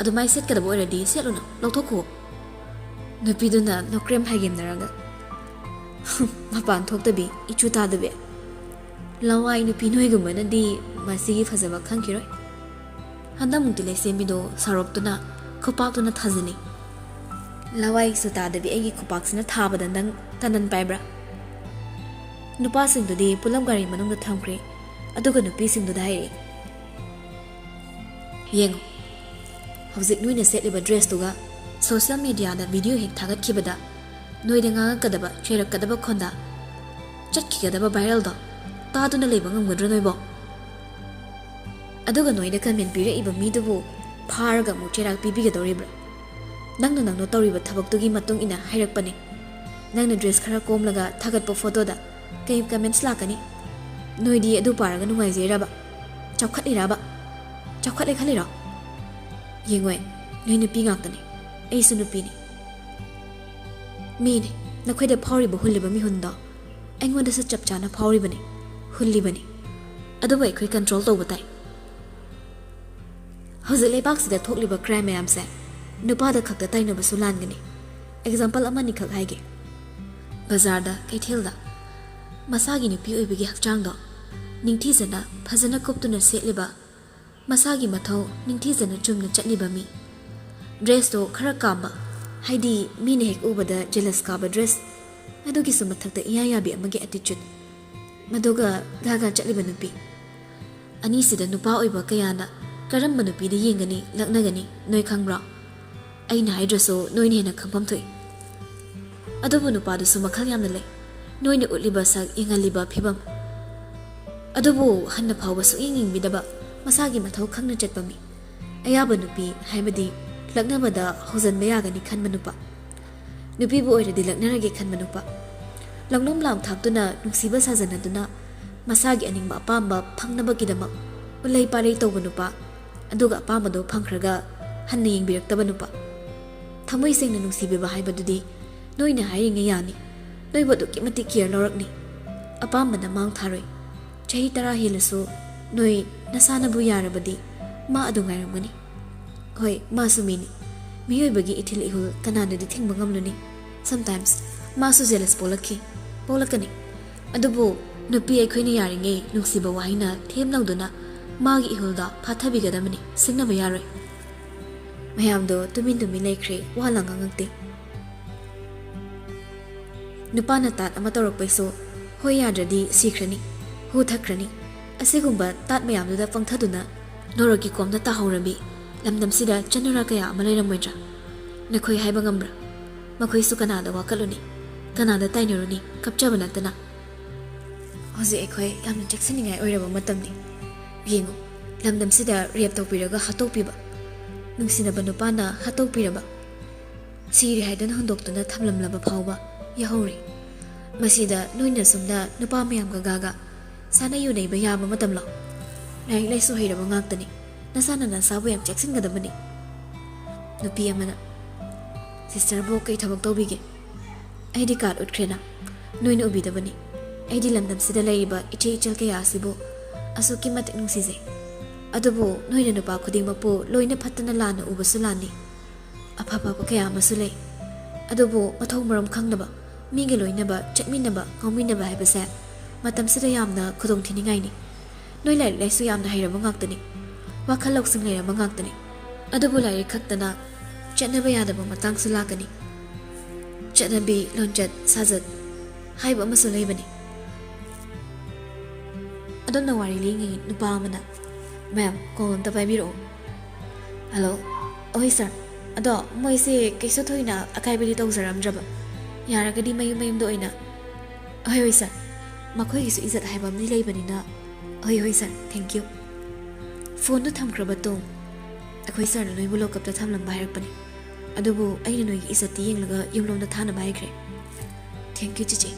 ꯑꯗꯨꯃꯥꯏꯅ ꯁꯦꯠꯀꯗꯕ ꯑꯣꯏꯔꯗꯤ ꯁꯦꯠꯂꯨꯅꯨ, ꯂꯧꯊꯣꯛꯈꯣ꯫" ꯅꯨꯄꯤꯗꯨꯅ ꯅꯣꯀ꯭ꯔꯦꯝ ꯍꯥꯏꯒꯦꯝꯅꯔꯒ, "ꯃꯄꯥꯟ ꯊꯣꯛꯇꯕꯤ, ꯏꯆꯨ ꯇꯥꯗꯕꯤ꯫ ꯂꯋꯥꯏ ꯅꯨꯄꯤ ꯅꯣꯏꯒꯨꯝꯕꯅꯗꯤ ꯃꯁꯤꯒꯤ ꯐꯖꯕ ꯈꯪꯈꯤꯔꯣꯏ꯫" ꯍꯟꯗꯛꯃꯨꯛꯇꯤ ꯂꯩꯁꯦꯝꯕꯤꯗꯣ ꯁꯥꯎꯔꯛꯇꯨꯅ ꯈꯨꯄꯥꯛꯇꯨꯅ ꯊꯥꯖꯤꯜꯂꯤ꯫ "ꯂꯋꯥꯏꯁꯨ ꯇꯥꯗꯕꯤ ꯑꯩꯒꯤ ꯈꯨꯄꯥꯛꯁꯤꯅ ꯊꯥꯕꯗ ꯅꯪ ꯇꯅꯟ ꯄꯥꯏꯕ꯭ꯔꯥ?" ꯅꯨꯄꯥꯁꯤꯡꯗꯨꯗꯤ ꯄꯨꯂꯞ ꯒꯥꯔꯤ ꯃꯅꯨꯡꯗ ꯊꯝꯈ꯭ꯔꯦ꯫ ꯑꯗꯨꯒ ꯅꯨꯄꯤꯁꯤꯡꯗꯨꯗ ꯍꯥꯏꯔꯛꯏ, "ꯌꯦꯡꯉꯨ, ꯍꯧꯖꯤꯛ ꯅꯣꯏꯅ ꯁꯦꯠꯂꯤꯕ ꯗ꯭ꯔꯦꯁꯇꯨꯒ ꯁꯣꯁꯤꯌꯦꯜ ꯃꯦꯗꯤꯌꯥꯗ ꯚꯤꯗꯤꯑꯣ ꯍꯦꯛ ꯊꯥꯒꯠꯈꯤꯕꯗ ꯅꯣꯏꯗ ꯉꯥꯡꯉꯛꯀꯗꯕ, ꯆꯩꯔꯛꯀꯗꯕ ꯈꯣꯟꯗ ꯆꯠꯈꯤꯒꯗꯕ ꯚꯥꯏꯔꯦꯜꯗꯣ ꯇꯥꯗꯨꯅ ꯂꯩꯕ ꯉꯝꯒꯗ꯭ꯔꯣ ꯅꯣꯏꯕꯣ? ꯑꯗꯨꯒ ꯅꯣꯏꯗ ꯀꯃꯦꯟ ꯄꯤꯔꯛꯏꯕ ꯃꯤꯗꯨꯕꯨ ꯐꯥꯔꯒ ꯑꯃꯨꯛ ꯆꯩꯔꯥꯛ ꯄꯤꯕꯤꯒꯗꯧꯔꯤꯕ꯭ꯔꯥ? ꯅꯪꯅ ꯅꯪꯅ ꯇꯧꯔꯤꯕ ꯊꯕꯛꯇꯨꯒꯤ ꯃꯇꯨꯡ ꯏꯟꯅ ꯍꯥꯏꯔꯛꯄꯅꯤ꯫ ꯅꯪꯅ ꯗ꯭ꯔꯦꯁ ꯈꯔ ꯀꯣꯝꯂꯒ ꯊꯥꯒꯠꯄ ꯐꯣꯇꯣꯗ ꯀꯩ ꯀꯃꯦꯟꯠꯁ ꯂꯥꯛꯀꯅꯤ? ꯅꯣꯏꯗꯤ ꯑꯗꯨ ꯄꯥꯔꯒ ꯅꯨꯡꯉꯥꯏꯖꯩꯔꯕ? ꯆꯥꯎꯈꯠꯂꯤꯔꯕ? ꯆꯥꯎꯈꯠꯂꯦ ꯈꯜꯂꯤꯔꯣ? ꯌꯦꯡꯉꯣꯏ, ꯅꯣꯏ ꯅꯨꯄꯤ ꯉꯥꯛꯇꯅꯤ, ꯑꯩꯁꯨ ꯅꯨꯄꯤꯅꯤ꯫ ꯃꯤꯅꯤ, ꯅꯈꯣꯏꯗ ꯐꯥꯎꯔꯤꯕ ꯍꯨꯜꯂꯤꯕ ꯃꯤꯍꯨꯟꯗꯣ ꯑꯩꯉꯣꯟꯗꯁꯨ ꯆꯞ ꯆꯥꯅ ꯐꯥꯎꯔꯤꯕꯅꯤ, ꯍꯨꯜꯂꯤꯕꯅꯤ꯫ ꯑꯗꯨꯕꯨ ꯑꯩꯈꯣꯏ ꯀꯟꯇ꯭ꯔꯣꯜ ꯇꯧꯕ ꯇꯥꯏ꯫ ꯍꯧꯖꯤꯛ ꯂꯩꯕꯥꯛꯁꯤꯗ ꯊꯣꯛꯂꯤꯕ ꯀ꯭ꯔꯥꯏꯝ ꯃꯌꯥꯝꯁꯦ ꯅꯨꯄꯥꯗ ꯈꯛꯇ ꯇꯥꯏꯅꯕꯁꯨ ꯂꯥꯟꯒꯅꯤ꯫ ꯑꯦꯛꯖꯥꯝꯄꯜ ꯑꯃꯅꯤꯈꯛ ꯍꯥꯏꯒꯦ꯫ ꯕꯖꯥꯔꯗ, ꯀꯩꯊꯦꯜꯗ ꯃꯁꯥꯒꯤ ꯅꯨꯄꯤ ꯑꯣꯏꯕꯒꯤ ꯍꯛꯆꯥꯡꯗꯣ ꯅꯤꯡꯊꯤꯖꯅ ꯐꯖꯅ ꯀꯨꯞꯇꯨꯅ ꯁꯦꯠꯂꯤꯕ, ꯃꯁꯥꯒꯤ ꯃꯊꯧ ꯅꯤꯡꯊꯤꯖꯅ ꯆꯨꯝꯅ ꯆꯠꯂꯤꯕ ꯃꯤ, ꯗ꯭ꯔꯦꯁꯇꯣ ꯈꯔ ꯀꯥꯝꯕ, ꯍꯥꯏꯗꯤ ꯃꯤꯅ ꯍꯦꯛ ꯎꯕꯗ ꯖꯦꯂꯁ ꯀꯥꯕ ꯗ꯭ꯔꯦꯁ, ꯑꯗꯨꯒꯤꯁꯨ ꯃꯊꯛꯇ ꯏꯌꯥ ꯌꯥꯕꯤ ꯑꯃꯒꯤ ꯑꯦꯇꯤꯆꯨꯠ, ꯃꯗꯨꯒ ꯒꯥꯒꯥ ꯆꯠꯂꯤꯕ ꯅꯨꯄꯤ, ꯑꯅꯤꯁꯤꯗ ꯅꯨꯄꯥ ꯑꯣꯏꯕ ꯀꯌꯥꯅ ꯀꯔꯝꯕ ꯅꯨꯄꯤꯗ ꯌꯦꯡꯒꯅꯤ, ꯂꯛꯅꯒꯅꯤ, ꯅꯣꯏ ꯈꯪꯕ꯭ꯔꯣ? ꯑꯩꯅ ꯍꯥꯏꯗ꯭ꯔꯁꯨ ꯅꯣꯏꯅ ꯍꯦꯟꯅ ꯈꯪꯐꯝ ꯊꯣꯛꯏ꯫ ꯑꯗꯨꯕꯨ ꯅꯨꯄꯥꯗꯨꯁꯨ ꯃꯈꯜ ꯌꯥꯝꯅ ꯂꯩ꯫ ꯅꯣꯏꯅ ꯎꯠꯂꯤꯕ ꯁꯛ, ꯌꯦꯡꯍꯜꯂꯤꯕ ꯐꯤꯕꯝ, ꯑꯗꯨꯕꯨ ꯍꯟꯅ ꯐꯥꯎꯕ ꯁꯨꯛꯌꯦꯡ ꯌꯦꯡꯕꯤꯗꯕ, ꯃꯁꯥꯒꯤ ꯃꯊꯧ ꯈꯪꯅ ꯆꯠꯄ ꯃꯤ꯫ ꯑꯌꯥꯕ ꯅꯨꯄꯤ, ꯍꯥꯏꯕꯗꯤ ꯂꯛꯅꯕꯗ ꯍꯧꯖꯟꯕ ꯌꯥꯒꯅꯤ ꯈꯟꯕ ꯅꯨꯄꯥ꯫ ꯅꯨꯄꯤꯕꯨ ꯑꯣꯏꯔꯗꯤ ꯂꯛꯅꯔꯒꯦ ꯈꯟꯕ ꯅꯨꯄꯥ꯫ ꯂꯧꯅꯝ ꯂꯥꯡ ꯊꯥꯛꯇꯨꯅ ꯅꯨꯡꯁꯤꯕ ꯁꯥꯖꯟꯅꯗꯨꯅ ꯃꯁꯥꯒꯤ ꯑꯅꯤꯡꯕ ꯑꯄꯥꯝꯕ ꯐꯪꯅꯕꯒꯤꯗꯃꯛ ꯎꯂꯩ ꯄꯥꯔꯩ ꯇꯧꯕ ꯅꯨꯄꯥ꯫ ꯑꯗꯨꯒ ꯑꯄꯥꯝꯕꯗꯣ ꯐꯪꯈ꯭ꯔꯒ ꯍꯟꯅ ꯌꯦꯡꯕꯤꯔꯛꯇꯕ ꯅꯨꯄꯥ꯫ ꯊꯃꯣꯏ ꯁꯦꯡꯅ ꯅꯨꯡꯁꯤꯕꯤꯕ ꯍꯥꯏꯕꯗꯨꯗꯤ ꯅꯣꯏꯅ ꯍꯥꯏꯔꯤꯉꯩ ꯌꯥꯅꯤ, ꯅꯣꯏꯕꯨ ꯑꯗꯨꯛꯀꯤ ꯃꯇꯤꯛ ꯀꯤꯌꯔ ꯂꯧꯔꯛꯅꯤ꯫ ꯑꯄꯥꯝꯕꯅ ꯃꯥꯡ ꯊꯥꯔꯣꯏ꯫ ꯆꯍꯤ ꯇꯔꯥ ꯍꯦꯜꯂꯁꯨ ꯅꯣꯏ ꯅꯁꯥꯅꯕꯨ ꯌꯥꯔꯕꯗꯤ ꯃꯥ ꯑꯗꯨ ꯉꯥꯏꯔꯝꯒꯅꯤ꯫ ꯍꯣꯏ, ꯃꯥꯁꯨ ꯃꯤꯅꯤ꯫ ꯃꯤꯑꯣꯏꯕꯒꯤ ꯏꯊꯤꯜ ꯏꯍꯨꯜ ꯀꯅꯥꯅꯗꯤ ꯊꯤꯡꯕ ꯉꯝꯂꯨꯅꯤ? Sometimes ꯃꯥꯁꯨ ꯖꯦꯂꯁ ꯄꯣꯛꯂꯛꯈꯤ, ꯄꯣꯛꯂꯛꯀꯅꯤ꯫ ꯑꯗꯨꯕꯨ ꯅꯨꯄꯤ ꯑꯩꯈꯣꯏꯅ ꯌꯥꯔꯤꯉꯩ ꯅꯨꯡꯁꯤꯕ ꯋꯥꯍꯩꯅ ꯊꯦꯝ ꯅꯧꯗꯨꯅ ꯃꯥꯒꯤ ꯏꯍꯨꯜꯗ ꯐꯥꯊꯕꯤꯒꯗꯕꯅꯤ, ꯁꯤꯡꯅꯕ ꯌꯥꯔꯣꯏ꯫ ꯃꯌꯥꯝꯗꯣ ꯇꯨꯃꯤꯟ ꯇꯨꯃꯤꯟ ꯂꯩꯈ꯭ꯔꯦ, ꯋꯥ ꯂꯥꯡ ꯉꯥꯡꯉꯛꯇꯦ꯫ ꯅꯨꯄꯥꯅ ꯇꯥꯠ ꯑꯃ ꯇꯧꯔꯛꯄꯩꯁꯨ ꯍꯣꯏ ꯌꯥꯗ꯭ꯔꯗꯤ ꯁꯤꯈ꯭ꯔꯅꯤ, ꯍꯨ ꯊꯛꯈ꯭ꯔꯅꯤ꯫ ꯑꯁꯤꯒꯨꯝꯕ ꯇꯥꯠ ꯃꯌꯥꯝꯗꯨꯗ ꯄꯪꯊꯗꯨꯅ ꯅꯣꯔꯛꯀꯤ ꯀꯣꯝꯗ ꯇꯥꯍꯧꯔꯕꯤ ꯂꯝꯗꯝꯁꯤꯗ ꯆꯠꯅꯔ ꯀꯌꯥ ꯑꯃ ꯂꯩꯔꯝꯃꯣꯏꯗ꯭ꯔꯥ? ꯅꯈꯣꯏ ꯍꯥꯏꯕ ꯉꯝꯕ꯭ꯔꯥ? ꯃꯈꯣꯏꯁꯨ ꯀꯅꯥꯗ ꯋꯥꯀꯠꯂꯨꯅꯤ? ꯀꯅꯥꯗ ꯇꯥꯏꯅꯔꯨꯅꯤ? ꯀꯞꯆꯕ ꯅꯠꯇꯅ꯫ ꯍꯧꯖꯤꯛ ꯑꯩꯈꯣꯏ ꯌꯥꯝꯅ ꯆꯦꯛꯁꯤꯟꯅꯤꯡꯉꯥꯏ ꯑꯣꯏꯔꯕ ꯃꯇꯝꯅꯤ꯫ ꯌꯦꯡꯉꯨ, ꯂꯝꯗꯝꯁꯤꯗ ꯔꯦꯞ ꯇꯧꯕꯤꯔꯒ ꯍꯥꯠꯇꯣꯛꯄꯤꯕ, ꯅꯨꯡꯁꯤꯅꯕ ꯅꯨꯄꯥꯅ ꯍꯥꯠꯇꯣꯛꯄꯤꯔꯕ, ꯁꯤꯔꯦ ꯍꯥꯏꯗꯨꯅ ꯍꯨꯟꯗꯣꯛꯇꯨꯅ ꯊꯝꯂꯝꯂꯕ ꯐꯥꯎꯕ ꯌꯥꯍꯧꯔꯤ꯫ ꯃꯁꯤꯗ ꯅꯣꯏꯅ ꯁꯨꯝꯅ ꯅꯨꯄꯥ ꯃꯌꯥꯝꯒ ꯒꯥꯒ ꯁꯥꯟꯅ ꯌꯨꯅꯩꯕ ꯌꯥꯕ ꯃꯇꯝꯂꯣ? ꯂꯥꯏꯔꯤꯛ ꯂꯥꯏꯁꯨ ꯍꯩꯔꯕ ꯉꯥꯛꯇꯅꯤ꯫ ꯅꯁꯥꯅ ꯅꯁꯥꯕꯨ ꯌꯥꯝ ꯆꯦꯛꯁꯤꯟꯒꯗꯕꯅꯤ꯫ ꯅꯨꯄꯤ ꯑꯃꯅ, "ꯁꯤꯁꯇꯔꯕꯨ ꯀꯩ ꯊꯕꯛ ꯇꯧꯕꯤꯒꯦ? ꯑꯩꯗꯤ ꯀꯥꯔꯗ ꯎꯠꯈ꯭ꯔꯦꯅ, ꯅꯣꯏꯅ ꯎꯕꯤꯗꯕꯅꯤ꯫ ꯑꯩꯗꯤ ꯂꯝꯗꯝꯁꯤꯗ ꯂꯩꯔꯤꯕ ꯏꯆꯦ ꯏꯆꯜ ꯀꯌꯥ ꯑꯁꯤꯕꯨ ꯑꯁꯨꯛꯀꯤ ꯃꯇꯤꯛ ꯅꯨꯡꯁꯤꯖꯩ꯫ ꯑꯗꯨꯕꯨ ꯅꯣꯏꯅ ꯅꯨꯄꯥ ꯈꯨꯗꯤꯡꯃꯛꯄꯨ ꯂꯣꯏꯅ ꯐꯠꯇꯅ ꯂꯥꯟꯅ ꯎꯕꯁꯨ ꯂꯥꯟꯅꯤ꯫ ꯑꯐ ꯑꯐꯕ ꯀꯌꯥ ꯑꯃꯁꯨ ꯂꯩ꯫ ꯑꯗꯨꯕꯨ ꯃꯊꯧ ꯃꯔꯝ ꯈꯪꯗꯕ, ꯃꯤꯒ ꯂꯣꯏꯅꯕ, ꯆꯠꯃꯤꯟꯅꯕ, ꯉꯥꯎꯃꯤꯟꯅꯕ ꯍꯥꯏꯕꯁꯦ ꯃꯇꯝꯁꯤꯗ ꯌꯥꯝꯅ ꯈꯨꯗꯣꯡꯊꯤꯅꯤꯡꯉꯥꯏꯅꯤ꯫ ꯅꯣꯏ ꯂꯥꯏꯔꯤꯛ ꯂꯥꯏꯁꯨ ꯌꯥꯝꯅ ꯍꯩꯔꯕ ꯉꯥꯛꯇꯅꯤ꯫ ꯋꯥꯈꯜ ꯂꯧꯁꯤꯡ ꯂꯩꯔꯕ ꯉꯥꯛꯇꯅꯤ꯫ ꯑꯗꯨꯕꯨ ꯂꯥꯏꯔꯤꯛ ꯈꯛꯇꯅ ꯆꯠꯅꯕ ꯌꯥꯗꯕ ꯃꯇꯥꯡꯁꯨ ꯂꯥꯛꯀꯅꯤ꯫ ꯆꯠꯅꯕꯤ, ꯂꯣꯟꯆꯠ, ꯁꯥꯖꯠ ꯍꯥꯏꯕ ꯑꯃꯁꯨ ꯂꯩꯕꯅꯤ"꯫ ꯑꯗꯣꯝꯅ ꯋꯥꯔꯤ ꯂꯤꯔꯤꯉꯩ ꯅꯨꯄꯥ ꯑꯃꯅ, "ꯃꯦꯝ, ꯀꯣꯜ ꯑꯝꯇ ꯄꯥꯏꯕꯤꯔꯛꯑꯣ"꯫ "ꯍꯜꯂꯣ꯫ ꯑꯍꯣꯏ ꯁꯥꯔ꯫ ꯑꯗꯣ ꯃꯣꯏꯁꯦ ꯀꯩꯁꯨ ꯊꯣꯏꯅ ꯑꯀꯥꯏꯕꯗꯤ ꯇꯧꯖꯔꯝꯗ꯭ꯔꯕ? ꯌꯥꯔꯒꯗꯤ ꯃꯌꯨꯝ ꯃꯌꯨꯝꯗ ꯑꯣꯏꯅ"꯫ "ꯑꯍꯣꯏ, ꯍꯣꯏ ꯁꯥꯔ꯫ ꯃꯈꯣꯏꯒꯤꯁꯨ ꯏꯖꯠ ꯍꯥꯏꯕ ꯑꯃꯗꯤ ꯂꯩꯕꯅꯤꯅ"꯫ "ꯑꯍꯣꯏ, ꯍꯣꯏ ꯁꯥꯔ, ꯊꯦꯡꯀ꯭ꯌꯨ"꯫ ꯐꯣꯟꯗꯨ ꯊꯝꯈ꯭ꯔꯕ ꯇꯨꯡ, "ꯑꯩꯈꯣꯏ ꯁꯥꯔꯅ ꯅꯣꯏꯕꯨ ꯂꯣꯀꯞꯇ ꯊꯝꯂꯝꯕ ꯍꯥꯏꯔꯛꯄꯅꯤ꯫ ꯑꯗꯨꯕꯨ ꯑꯩꯅ ꯅꯣꯏꯒꯤ ꯏꯖꯠꯇꯤ ꯌꯦꯡꯂꯒ ꯌꯨꯝꯂꯣꯝꯗ ꯊꯥꯅꯕ ꯍꯥꯏꯈ꯭ꯔꯦ"꯫ "ꯊꯦꯡꯀ꯭ꯌꯨ ꯆꯤꯆꯦ꯫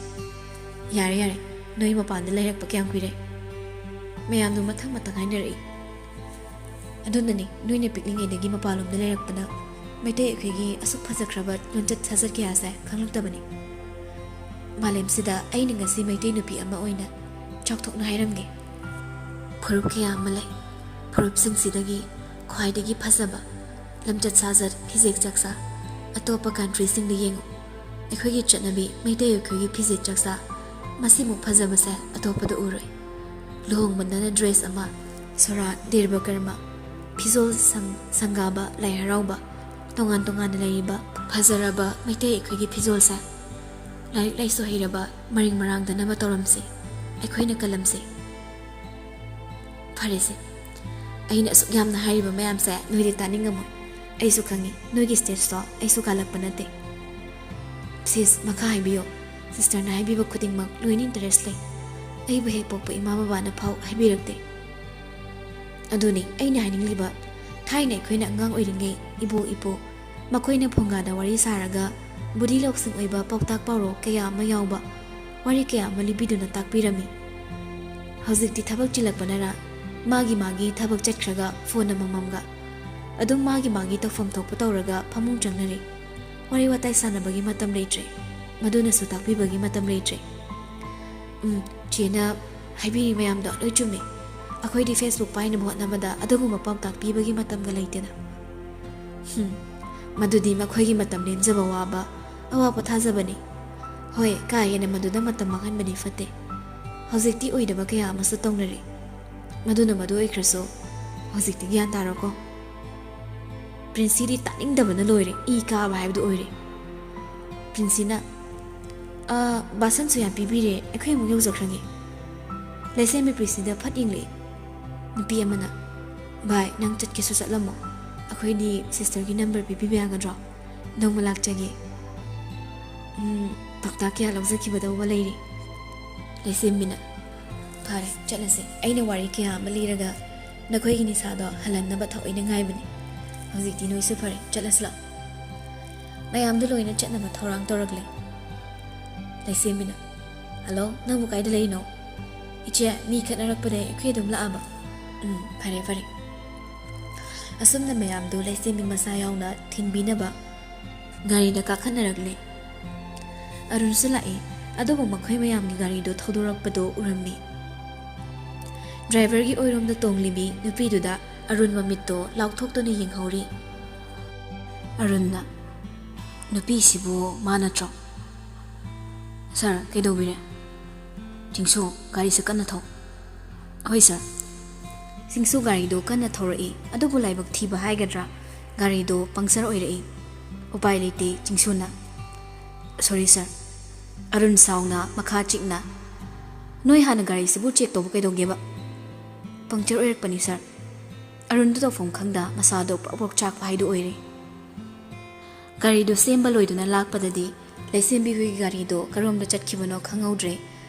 ꯌꯥꯔꯦ, ꯌꯥꯔꯦ꯫ ꯅꯣꯏ ꯃꯄꯥꯟꯗ ꯂꯩꯔꯛꯄ ꯀꯌꯥꯝ ꯀꯨꯏꯔꯦ?" ꯃꯌꯥꯝꯗꯨ ꯃꯊꯪ ꯃꯊꯪ ꯍꯥꯏꯅꯔꯛꯏ꯫ "ꯑꯗꯨꯅꯅꯤ, ꯅꯣꯏꯅ ꯄꯤꯛꯂꯤꯉꯩꯗꯒꯤ ꯃꯄꯥꯟꯂꯣꯝꯗ ꯂꯩꯔꯛꯄꯅ ꯃꯩꯇꯩ ꯑꯩꯈꯣꯏꯒꯤ ꯑꯁꯨꯛ ꯐꯖꯈ꯭ꯔꯕ ꯂꯣꯟꯆꯠ ꯁꯥꯖꯠ ꯀꯌꯥꯁꯦ ꯈꯪꯂꯛꯇꯕꯅꯤ꯫ ꯃꯥꯂꯦꯝꯁꯤꯗ ꯑꯩꯅ ꯉꯁꯤ ꯃꯩꯇꯩ ꯅꯨꯄꯤ ꯑꯃ ꯑꯣꯏꯅ ꯆꯥꯎꯊꯣꯛꯅ ꯍꯥꯏꯔꯝꯒꯦ꯫ ꯐꯨꯔꯨꯞ ꯀꯌꯥ ꯑꯃ ꯂꯩ꯫ ꯐꯨꯔꯨꯞꯁꯤꯡꯁꯤꯗꯒꯤ ꯈ꯭ꯋꯥꯏꯗꯒꯤ ꯐꯖꯕ ꯂꯝꯆꯠ ꯁꯥꯖꯠ, ꯐꯤꯖꯦꯛ ꯆꯥꯛꯆꯥ ꯑꯇꯣꯞꯄ ꯀꯟꯇ꯭ꯔꯤꯁꯤꯡꯗ ꯌꯦꯡꯉꯨ꯫ ꯑꯩꯈꯣꯏꯒꯤ ꯆꯠꯅꯕꯤ, ꯃꯩꯇꯩ ꯑꯩꯈꯣꯏꯒꯤ ꯐꯤꯖꯦꯠ ꯆꯥꯛꯆꯥ ꯃꯁꯤꯃꯨꯛ ꯐꯖꯕꯁꯦ ꯑꯇꯣꯞꯄꯗ ꯎꯔꯣꯏ꯫ ꯂꯨꯍꯣꯡꯕꯗꯅ ꯗ꯭ꯔꯦꯁ ꯑꯃ, ꯁꯣꯔꯥꯠ, ꯗꯤꯔꯕ ꯀꯔꯃ, ꯐꯤꯖꯣꯜ ꯁꯪ-, ꯁꯪꯒꯥꯕ, ꯂꯥꯏ ꯍꯔꯥꯎꯕ, ꯇꯣꯉꯥꯟ ꯇꯣꯉꯥꯟꯅ ꯂꯩꯔꯤꯕ ꯐꯖꯔꯕ ꯃꯩꯇꯩ ꯑꯩꯈꯣꯏꯒꯤ ꯐꯤꯖꯣꯜꯁꯦ ꯂꯥꯏꯔꯤꯛ ꯂꯥꯏꯁꯨ ꯍꯩꯔꯕ ꯃꯔꯤꯡ ꯃꯔꯥꯡꯗꯅꯕ ꯇꯧꯔꯝꯁꯤ꯫ ꯑꯩꯈꯣꯏꯅ ꯀꯜꯂꯝꯁꯤ"꯫ "ꯐꯔꯦꯁꯦ, ꯑꯩꯅ ꯑꯁꯨꯛ ꯌꯥꯝꯅ ꯍꯥꯏꯔꯤꯕ ꯃꯌꯥꯝꯁꯦ ꯅꯣꯏꯗꯤ ꯇꯥꯅꯤꯡꯉꯝꯃꯣꯏ꯫ ꯑꯩꯁꯨ ꯈꯪꯉꯤ, ꯅꯣꯏꯒꯤ ꯁ꯭ꯇꯦꯖꯇꯣ ꯑꯩꯁꯨ ꯀꯥꯜꯂꯛꯄ ꯅꯠꯇꯦ"꯫ "ꯁꯤꯁ, ꯃꯈꯥ ꯍꯥꯏꯕꯤꯌꯣ꯫ ꯁꯤꯁꯇꯔꯅ ꯍꯥꯏꯕꯤꯕ ꯈꯨꯗꯤꯡꯃꯛ ꯂꯣꯏꯅ ꯏꯟꯇꯔꯦꯁ ꯂꯩ꯫ ꯑꯩꯕꯨ ꯍꯦꯛ ꯄꯣꯛꯄ ꯏꯃꯥ ꯕꯕꯥꯅ ꯐꯥꯎ ꯍꯥꯏꯕꯤꯔꯛꯇꯦ"꯫ "ꯑꯗꯨꯅꯤ ꯑꯩꯅ ꯍꯥꯏꯅꯤꯡꯂꯤꯕ꯫ ꯊꯥꯏꯅ ꯑꯩꯈꯣꯏꯅ ꯑꯉꯥꯡ ꯑꯣꯏꯔꯤꯉꯩ ꯏꯕꯣ ꯏꯄꯨ ꯃꯈꯣꯏꯅ ꯐꯨꯡꯒꯥꯗ ꯋꯥꯔꯤ ꯁꯥꯔꯒ ꯕꯨꯙꯤ ꯂꯧꯁꯤꯡ ꯑꯣꯏꯕ ꯄꯥꯎꯇꯥꯛ ꯄꯥꯎꯔꯧ ꯀꯌꯥ ꯑꯃ ꯌꯥꯎꯕ ꯋꯥꯔꯤ ꯀꯌꯥ ꯑꯃ ꯂꯤꯕꯤꯗꯨꯅ ꯇꯥꯛꯄꯤꯔꯝꯃꯤ꯫ ꯍꯧꯖꯤꯛꯇꯤ ꯊꯕꯛ ꯆꯤꯜꯂꯛꯄꯅꯔ ꯃꯥꯒꯤ ꯃꯥꯒꯤ ꯊꯕꯛ ꯆꯠꯈ꯭ꯔꯒ ꯐꯣꯟ ꯑꯃꯃꯝꯒ꯫ ꯑꯗꯨꯝ ꯃꯥꯒꯤ ꯃꯥꯒꯤ ꯇꯧꯐꯝ ꯊꯣꯛꯄ ꯇꯧꯔꯒ ꯐꯃꯨꯡ ꯆꯪꯅꯔꯦ꯫ ꯋꯥꯔꯤ ꯋꯥꯇꯥꯏ ꯁꯥꯟꯅꯕꯒꯤ ꯃꯇꯝ ꯂꯩꯇ꯭ꯔꯦ꯫ ꯃꯗꯨꯅꯁꯨ ꯇꯥꯛꯄꯤꯕꯒꯤ ꯃꯇꯝ ꯂꯩꯇ꯭ꯔꯦ꯫ ꯎꯝ, ꯆꯦꯅ ꯍꯥꯏꯕꯤꯔꯤ ꯃꯌꯥꯝꯗꯣ ꯂꯣꯏ ꯆꯨꯝꯃꯤ꯫ ꯑꯩꯈꯣꯏꯗꯤ Facebook ꯄꯥꯏꯅꯕ ꯍꯣꯠꯅꯕꯗ ꯑꯗꯨꯒꯨꯝꯕ ꯄꯥꯎꯇꯥꯛ ꯄꯤꯕꯒꯤ ꯃꯇꯝꯒ ꯂꯩꯇꯦꯗ꯫ ꯍꯨꯝ, ꯃꯗꯨꯗꯤ ꯃꯈꯣꯏꯒꯤ ꯃꯇꯝ ꯂꯦꯟꯖꯕ ꯋꯥꯕ, ꯑꯋꯥ ꯄꯣꯊꯥꯖꯕꯅꯤ꯫ ꯍꯣꯏ, ꯀꯥ ꯍꯦꯟꯅ ꯃꯗꯨꯗ ꯃꯇꯝ ꯃꯥꯡꯍꯟꯕꯗꯤ ꯐꯠꯇꯦ꯫ ꯍꯧꯖꯤꯛꯇꯤ ꯑꯣꯏꯗꯕ ꯀꯌꯥ ꯑꯃꯁꯨ ꯇꯧꯅꯔꯤ꯫ ꯃꯗꯨꯅ ꯃꯗꯨ ꯑꯣꯏꯈ꯭ꯔꯁꯨ, ꯍꯧꯖꯤꯛꯇꯤ ꯒ꯭ꯌꯥꯟ ꯇꯥꯔꯣꯀꯣ꯫ ꯄ꯭ꯔꯤꯟꯁꯤꯗꯤ ꯇꯥꯅꯤꯡꯗꯕꯅ ꯂꯣꯏꯔꯦ, ꯏ ꯀꯥꯕ ꯍꯥꯏꯕꯗꯨ ꯑꯣꯏꯔꯦ꯫ ꯄ꯭ꯔꯤꯟꯁꯤꯅ, "ꯑ, ꯕꯥꯁꯟꯁꯨ ꯌꯥꯝ ꯄꯤꯕꯤꯔꯦ, ꯑꯩꯈꯣꯏ ꯑꯃꯨꯛ ꯌꯧꯖꯈ꯭ꯔꯒꯦ꯫" ꯂꯩꯁꯦꯝꯕꯤ ꯄ꯭ꯔꯤꯟꯁꯤꯗ ꯐꯠ ꯌꯦꯡꯂꯛꯏ꯫ ꯅꯨꯄꯤ ꯑꯃꯅ, "ꯚꯥꯏ, ꯅꯪ ꯆꯠꯀꯦꯁꯨ ꯆꯠꯂꯝꯃꯣ, ꯑꯩꯈꯣꯏꯗꯤ ꯁꯤꯁꯇꯔꯒꯤ ꯅꯝꯕꯔ ꯄꯤꯕꯤꯕ ꯌꯥꯒꯗ꯭ꯔꯣ? ꯅꯣꯡꯃ ꯂꯥꯛꯆꯒꯦ꯫" "ꯎꯝ, ꯄꯥꯎꯇꯥꯛ ꯀꯌꯥ ꯂꯧꯖꯈꯤꯕꯗꯧꯕ ꯂꯩꯔꯤ꯫" ꯂꯩꯁꯦꯝꯕꯤꯅ, "ꯐꯔꯦ, ꯆꯠꯂꯁꯦ꯫ ꯑꯩꯅ ꯋꯥꯔꯤ ꯀꯌꯥ ꯑꯃ ꯂꯤꯔꯒ ꯅꯈꯣꯏꯒꯤ ꯅꯤꯁꯥꯗꯣ ꯍꯜꯍꯟꯅꯕ ꯊꯑꯣꯏꯅ ꯉꯥꯏꯕꯅꯤ꯫ ꯍꯧꯖꯤꯛꯇꯤ ꯅꯣꯏꯁꯨ ꯐꯔꯦ, ꯆꯠꯂꯁꯤ ꯂꯥꯛꯑꯣ꯫" ꯃꯌꯥꯝꯗꯨ ꯂꯣꯏꯅ ꯆꯠꯅꯕ ꯊꯧꯔꯥꯡ ꯇꯧꯔꯛꯂꯦ꯫ ꯂꯩꯁꯦꯝꯕꯤꯅ, "ꯍꯜꯂꯣ, ꯅꯪꯕꯨ ꯀꯥꯏꯗ ꯂꯩꯔꯤꯅꯣ? ꯏꯆꯦ, ꯃꯤ ꯈꯠꯅꯔꯛꯄꯗꯩ ꯑꯩꯈꯣꯏ ꯑꯗꯨꯝ ꯂꯥꯛꯑꯕ꯫" "ꯎꯝ, ꯐꯔꯦ, ꯐꯔꯦ꯫" ꯑꯁꯨꯝꯅ ꯃꯌꯥꯝꯗꯨ ꯂꯩꯁꯦꯝꯕꯤ ꯃꯁꯥ ꯌꯥꯎꯅ ꯊꯤꯟꯕꯤꯅꯕ ꯒꯥꯔꯤꯗ ꯀꯥꯈꯠꯅꯔꯛꯂꯦ꯫ ꯑꯔꯨꯟꯁꯨ ꯂꯥꯛꯏ, ꯑꯗꯨꯕꯨ ꯃꯈꯣꯏ ꯃꯌꯥꯝꯒꯤ ꯒꯥꯔꯤꯗꯨ ꯊꯧꯗꯣꯔꯛꯄꯗꯨ ꯎꯔꯝꯃꯤ꯫ ꯗ꯭ꯔꯥꯏꯚꯔꯒꯤ ꯑꯣꯏꯔꯣꯝꯗ ꯇꯣꯡꯂꯤꯕꯤ ꯅꯨꯄꯤꯗꯨꯗ ꯑꯔꯨꯟ ꯃꯃꯤꯠꯇꯣ ꯂꯥꯎꯊꯣꯛꯇꯨꯅ ꯌꯦꯡꯍꯧꯔꯤ꯫ ꯑꯔꯨꯟꯅ, "ꯅꯨꯄꯤꯁꯤꯕꯨ ꯃꯥ ꯅꯠꯇ꯭ꯔꯣ? ꯁꯥꯔ, ꯀꯩꯗꯧꯕꯤꯔꯦ? ꯆꯤꯡꯁꯨ, ꯒꯥꯔꯤꯁꯦ ꯀꯟꯅ ꯊꯧ꯫" "ꯍꯣꯏ, ꯁꯥꯔ꯫" ꯆꯤꯡꯁꯨ ꯒꯥꯔꯤꯗꯨ ꯀꯟꯅ ꯊꯧꯔꯛꯏ, ꯑꯗꯨꯕꯨ ꯂꯥꯏꯕꯛ ꯊꯤꯕ ꯍꯥꯏꯒꯗ꯭ꯔꯥ, ꯒꯥꯔꯤꯗꯨ ꯄꯪꯆꯔ ꯑꯣꯏꯔꯛꯏ꯫ ꯎꯄꯥꯏ ꯂꯩꯇꯦ, ꯆꯤꯡꯁꯨꯅ, "ꯁꯣꯔꯤ, ꯁꯥꯔ꯫" ꯑꯔꯨꯟ ꯁꯥꯎꯅ ꯃꯈꯥ ꯆꯤꯛꯅ, "ꯅꯣꯏ ꯍꯥꯟꯅ ꯒꯥꯔꯤꯁꯤꯕꯨ ꯆꯦꯛ ꯇꯧꯕ ꯀꯩꯗꯧꯒꯦꯕ? ꯄꯪꯆꯔ ꯑꯣꯏꯔꯛꯄꯅꯤ, ꯁꯥꯔ꯫" ꯑꯔꯨꯟꯗꯨ ꯇꯧꯐꯝ ꯈꯪꯗ ꯃꯁꯥꯗꯣ ꯄ꯭ꯔꯣꯛ ꯄ꯭ꯔꯣꯛ ꯆꯥꯛꯄ ꯍꯥꯏꯗꯨ ꯑꯣꯏꯔꯦ꯫ ꯒꯥꯔꯤꯗꯨ ꯁꯦꯝꯕ ꯂꯣꯏꯗꯨꯅ ꯂꯥꯛꯄꯗꯗꯤ ꯂꯩꯁꯦꯝꯕꯤ ꯍꯣꯏꯒꯤ ꯒꯥꯔꯤꯗꯣ ꯀꯔꯣꯝꯗ ꯆꯠꯈꯤꯕꯅꯣ ꯈꯪꯍꯧꯗ꯭ꯔꯦ꯫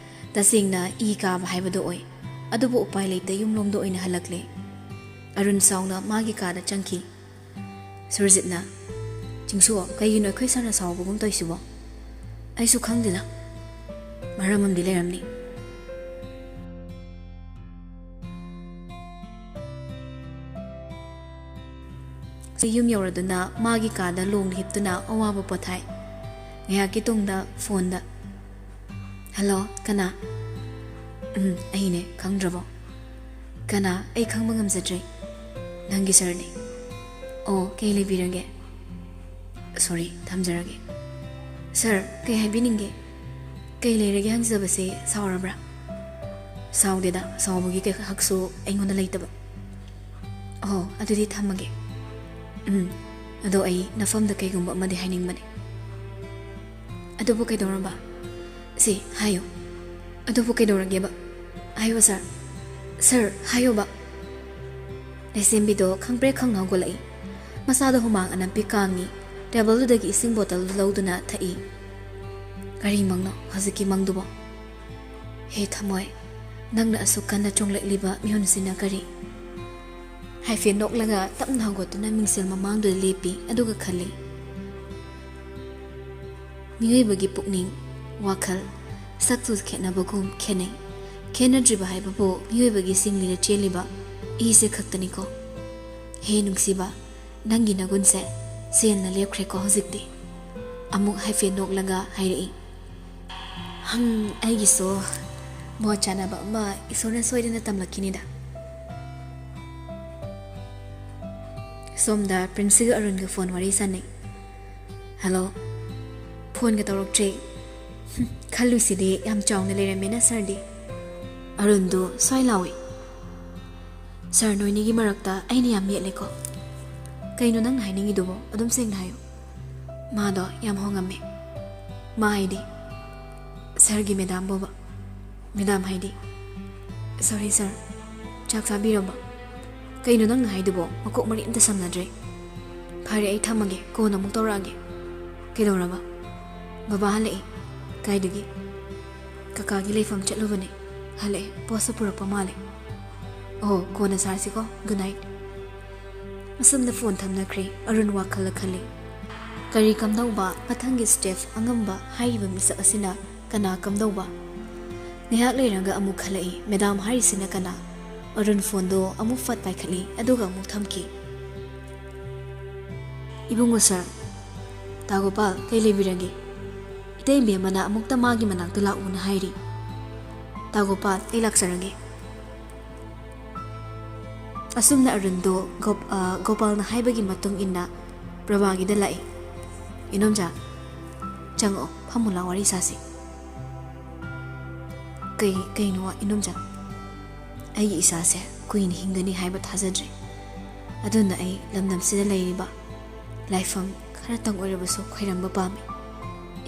ꯇꯁꯦꯡꯅ ꯏ ꯀꯥꯕ ꯍꯥꯏꯕꯗꯣ ꯑꯣꯏ꯫ ꯑꯗꯨꯕꯨ ꯎꯄꯥꯏ ꯂꯩꯇ ꯌꯨꯝꯂꯣꯝꯗ ꯑꯣꯏꯅ ꯍꯜꯂꯛꯂꯦ꯫ ꯑꯔꯨꯟ ꯁꯥꯎꯅ ꯃꯥꯒꯤ ꯀꯥꯗ ꯆꯪꯈꯤ꯫ ꯁꯨꯔꯖꯤꯠꯅ, "ꯆꯤꯡꯁꯨ, ꯀꯩꯒꯤꯅꯣ ꯑꯩꯈꯣꯏ ꯁꯥꯔꯅ ꯁꯥꯎꯕꯒꯨꯝ ꯇꯧꯔꯤꯁꯤꯕꯣ? ꯑꯩꯁꯨ ꯈꯪꯗꯦꯗ꯫ ꯃꯔꯝ ꯑꯃꯗꯤ ꯂꯩꯔꯝꯅꯤ꯫" ꯌꯨꯝ ꯌꯧꯔꯗꯨꯅ ꯃꯥꯒꯤ ꯀꯥꯗ ꯂꯣꯡꯅ ꯍꯤꯞꯇꯨꯅ ꯑꯋꯥꯕ ꯄꯣꯊꯥꯏ꯫ ꯉꯥꯏꯍꯥꯛꯀꯤ ꯇꯨꯡꯗ ꯐꯣꯟꯗ, "ꯍꯜꯂꯣ, ꯀꯅꯥ?" "ꯎꯝ, ꯑꯩꯅꯦ, ꯈꯪꯗ꯭ꯔꯕꯣ?" "ꯀꯅꯥ? ꯑꯩ ꯈꯪꯕ ꯉꯝꯖꯗ꯭ꯔꯦ꯫" "ꯅꯪꯒꯤ ꯁꯥꯔꯅꯦ꯫" "ꯑꯣ, ꯀꯩ ꯂꯩꯕꯤꯔꯒꯦ?" "ꯁꯣꯔꯤ, ꯊꯝꯖꯔꯒꯦ꯫" "ꯁꯥꯔ, ꯀꯩ ꯍꯥꯏꯕꯤꯅꯤꯡꯒꯦ? ꯀꯩ ꯂꯩꯔꯒꯦ ꯍꯪꯖꯕꯁꯦ ꯁꯥꯎꯔꯕ꯭ꯔꯥ?" "ꯁꯥꯎꯗꯦꯗ, ꯁꯥꯎꯕꯒꯤ ꯀꯩ ꯍꯛꯁꯨ ꯑꯩꯉꯣꯟꯗ ꯂꯩꯇꯕ꯫" "ꯑꯣ, ꯑꯗꯨꯗꯤ ꯊꯝꯃꯒꯦ꯫" "ꯎꯝ, ꯑꯗꯣ ꯑꯩ ꯅꯐꯝꯗ ꯀꯩꯒꯨꯝꯕ ꯑꯃꯗꯤ ꯍꯥꯏꯅꯤꯡꯕꯅꯦ꯫" "ꯑꯗꯨꯕꯨ ꯀꯩꯗꯧꯔꯕ? ꯁꯤ ꯍꯥꯏꯌꯨ꯫" "ꯑꯗꯨꯕꯨ ꯀꯩꯗꯧꯔꯒꯦꯕ? ꯍꯥꯏꯌꯨ ꯁꯥꯔ꯫ ꯁꯥꯔ, ꯍꯥꯏꯌꯨꯕ꯫" ꯂꯩꯁꯦꯝꯕꯤꯗꯣ ꯈꯪꯄ꯭ꯔꯦꯛ ꯈꯪꯅ ꯍꯧꯒꯠꯂꯛꯏ꯫ ꯃꯁꯥꯗ ꯍꯨꯃꯥꯡ ꯑꯅꯞꯄꯤ ꯀꯥꯡꯉꯤ꯫ ꯇꯦꯕꯜꯗꯨꯗꯒꯤ ꯏꯁꯤꯡ ꯕꯣꯇꯜꯗꯨ ꯂꯧꯗꯨꯅ ꯊꯛꯏ꯫ ꯀꯔꯤ ꯃꯪꯅꯣ ꯍꯧꯖꯤꯛꯀꯤ ꯃꯪꯗꯨꯕꯣ? ꯍꯦ ꯊꯃꯣꯏ, ꯅꯪꯅ ꯑꯁꯨꯛ ꯀꯟꯅ ꯆꯣꯡꯂꯛꯂꯤꯕ ꯃꯤꯍꯨꯟꯁꯤꯅ ꯀꯔꯤ? ꯍꯥꯏꯐꯦꯠ ꯅꯣꯛꯂꯒ ꯇꯞꯅ ꯍꯧꯒꯠꯇꯨꯅ ꯃꯤꯡꯁꯦꯜ ꯃꯃꯥꯡꯗꯨꯗ ꯂꯦꯞꯄꯤ, ꯑꯗꯨꯒ ꯈꯜꯂꯤ, ꯃꯤꯑꯣꯏꯕꯒꯤ ꯄꯨꯛꯅꯤꯡ, ꯋꯥꯈꯜ, ꯁꯛꯇꯨ ꯈꯦꯠꯅꯕꯒꯨꯝ ꯈꯦꯠꯅꯩ꯫ ꯈꯦꯠꯅꯗ꯭ꯔꯤꯕ ꯍꯥꯏꯕꯕꯨ ꯃꯤꯑꯣꯏꯕꯒꯤ ꯁꯤꯡꯂꯤꯗ ꯆꯦꯜꯂꯤꯕ ꯏꯁꯦ ꯈꯛꯇꯅꯤꯀꯣ꯫ ꯍꯦ ꯅꯨꯡꯁꯤꯕ, ꯅꯪꯒꯤ ꯅꯒꯨꯟꯁꯦ ꯁꯦꯟꯅ ꯂꯦꯞꯈ꯭ꯔꯦꯀꯣ ꯍꯧꯖꯤꯛꯇꯤ꯫ ꯑꯃꯨꯛ ꯍꯥꯏꯐꯦꯠ ꯅꯣꯛꯂꯒ ꯍꯥꯏꯔꯛꯏ, "ꯍꯝ, ꯑꯩꯒꯤꯁꯨ ꯃꯣꯠ ꯆꯥꯅꯕ ꯑꯃ ꯏꯁꯣꯔꯅ ꯁꯣꯏꯗꯅ ꯇꯝꯂꯛꯈꯤꯅꯤꯗ꯫" ꯁꯣꯝꯗ ꯄ꯭ꯔꯤꯟꯁꯤꯒ ꯑꯔꯨꯟꯒ ꯐꯣꯟ ꯋꯥꯔꯤ ꯁꯥꯟꯅꯩ꯫ "ꯍꯜꯂꯣ, ꯐꯣꯟꯒ ꯇꯧꯔꯛꯇ꯭ꯔꯦ꯫ ꯍꯝ, ꯈꯜꯂꯨꯁꯤꯗꯤ ꯌꯥꯝ ꯆꯥꯎꯅ ꯂꯩꯔꯝꯃꯦꯅ ꯁꯥꯔꯗꯤ꯫" ꯑꯔꯨꯟꯗꯨ ꯁ꯭ꯋꯥꯏ ꯂꯥꯎꯏ, "ꯁꯥꯔ, ꯅꯣꯏꯅꯤꯒꯤ ꯃꯔꯛꯇ ꯑꯩꯅ ꯌꯥꯝ ꯌꯦꯠꯂꯦꯀꯣ?" "ꯀꯩꯅꯣ ꯅꯪꯅ ꯍꯥꯏꯅꯤꯡꯉꯤꯗꯨꯕꯣ? ꯑꯗꯨꯝ ꯁꯦꯡꯅ ꯍꯥꯏꯌꯨ꯫" "ꯃꯥꯗꯣ ꯌꯥꯝ ꯍꯣꯡꯉꯝꯃꯦ꯫" "ꯃꯥ ꯍꯥꯏꯗꯤ?" "ꯁꯥꯔꯒꯤ ꯃꯦꯗꯥꯝ ꯕꯣꯕ꯫" "ꯃꯦꯗꯥꯝ ꯍꯥꯏꯗꯤ?" "ꯁꯣꯔꯤ ꯁꯥꯔ, ꯆꯥꯛ ꯆꯥꯕꯤꯔꯕꯣ?" "ꯀꯩꯅꯣ ꯅꯪꯅ ꯍꯥꯏꯗꯨꯕꯣ? ꯃꯀꯣꯛ ꯃꯔꯤ ꯑꯝꯇ ꯁꯝꯅꯗ꯭ꯔꯦ꯫" "ꯐꯔꯦ, ꯑꯩ ꯊꯝꯃꯒꯦ, ꯀꯣꯟꯅ ꯑꯃꯨꯛ ꯇꯧꯔꯛꯑꯒꯦ꯫" "ꯀꯩꯗꯧꯔꯕ?" "ꯕꯕꯥ ꯍꯜꯂꯛꯑꯦ꯫" "ꯀꯥꯏꯗꯒꯤ?" "ꯀꯀꯥꯒꯤ ꯂꯩꯐꯝ ꯆꯠꯂꯨꯕꯅꯦ, ꯍꯜꯂꯛꯑꯦ, ꯄꯣꯠꯁꯨ ꯄꯨꯔꯛꯄ ꯃꯥꯜꯂꯦ꯫" "ꯑꯣ, ꯀꯣꯟꯅ ꯁꯥꯔꯁꯤꯀꯣ, ꯒꯨꯗ ꯅꯥꯏꯠ꯫" ꯑꯁꯨꯝꯅ ꯐꯣꯟ ꯊꯝꯅꯈ꯭ꯔꯦ꯫ ꯑꯔꯨꯟ ꯋꯥꯈꯜꯗ ꯈꯜꯂꯤ, "ꯀꯔꯤ ꯀꯝꯗꯧꯕ ꯃꯊꯪꯒꯤ ꯁ꯭ꯇꯦꯞ ꯑꯉꯝꯕ ꯍꯥꯏꯔꯤꯕ ꯃꯤꯁꯛ ꯑꯁꯤꯅ ꯀꯅꯥ ꯀꯝꯗꯧꯕ?" ꯉꯥꯏꯍꯥꯛ ꯂꯩꯔꯒ ꯑꯃꯨꯛ ꯈꯜꯂꯛꯏ, "ꯃꯦꯗꯥꯝ ꯍꯥꯏꯔꯤꯁꯤꯅ ꯀꯅꯥ?" ꯑꯔꯨꯟ ꯐꯣꯟꯗꯣ ꯑꯃꯨꯛ ꯐꯠ ꯄꯥꯏꯈꯠꯂꯤ, ꯑꯗꯨꯒ ꯑꯃꯨꯛ ꯊꯝꯈꯤ꯫ ꯏꯕꯨꯡꯉꯣ ꯁꯥꯔ, ꯇꯥ ꯒꯣꯄꯥꯜ, ꯀꯩ ꯂꯩꯕꯤꯔꯒꯦ? ꯏꯇꯩ ꯕꯦꯝꯃꯅ ꯑꯃꯨꯛꯇ ꯃꯥꯒꯤ ꯃꯅꯥꯛꯇ ꯂꯥꯛꯎꯅ ꯍꯥꯏꯔꯤ꯫ ꯇꯥ ꯒꯣꯄꯥꯜ, ꯑꯩ ꯂꯥꯛꯆꯔꯒꯦ꯫ ꯑꯁꯨꯝꯅ ꯑꯔꯨꯟꯗꯣ ꯒꯣꯞ-, ꯑ, ꯒꯣꯄꯥꯜꯅ ꯍꯥꯏꯕꯒꯤ ꯃꯇꯨꯡ ꯏꯟꯅ ꯄ꯭ꯔꯚꯥꯒꯤꯗ ꯂꯥꯛꯏ꯫ "ꯏꯅꯣꯝꯆꯥ, ꯆꯪꯉꯛꯑꯣ, ꯐꯝꯃꯨ ꯂꯥꯎ, ꯋꯥꯔꯤ ꯁꯥꯁꯤ꯫" "ꯀꯩ, ꯀꯩꯅꯣ ꯏꯅꯣꯝꯆꯥ?" "ꯑꯩꯒꯤ ꯏꯆꯥꯁꯦ ꯀꯨꯏꯅ ꯍꯤꯡꯒꯅꯤ ꯍꯥꯏꯕ ꯊꯥꯖꯗ꯭ꯔꯦ꯫ ꯑꯗꯨꯅ ꯑꯩ ꯂꯝꯗꯝꯁꯤꯗ ꯂꯩꯔꯤꯕ ꯂꯥꯏꯐꯝ ꯈꯔꯇꯪ ꯑꯣꯏꯔꯕꯁꯨ ꯈꯣꯏꯔꯝꯕ ꯄꯥꯝꯃꯤ꯫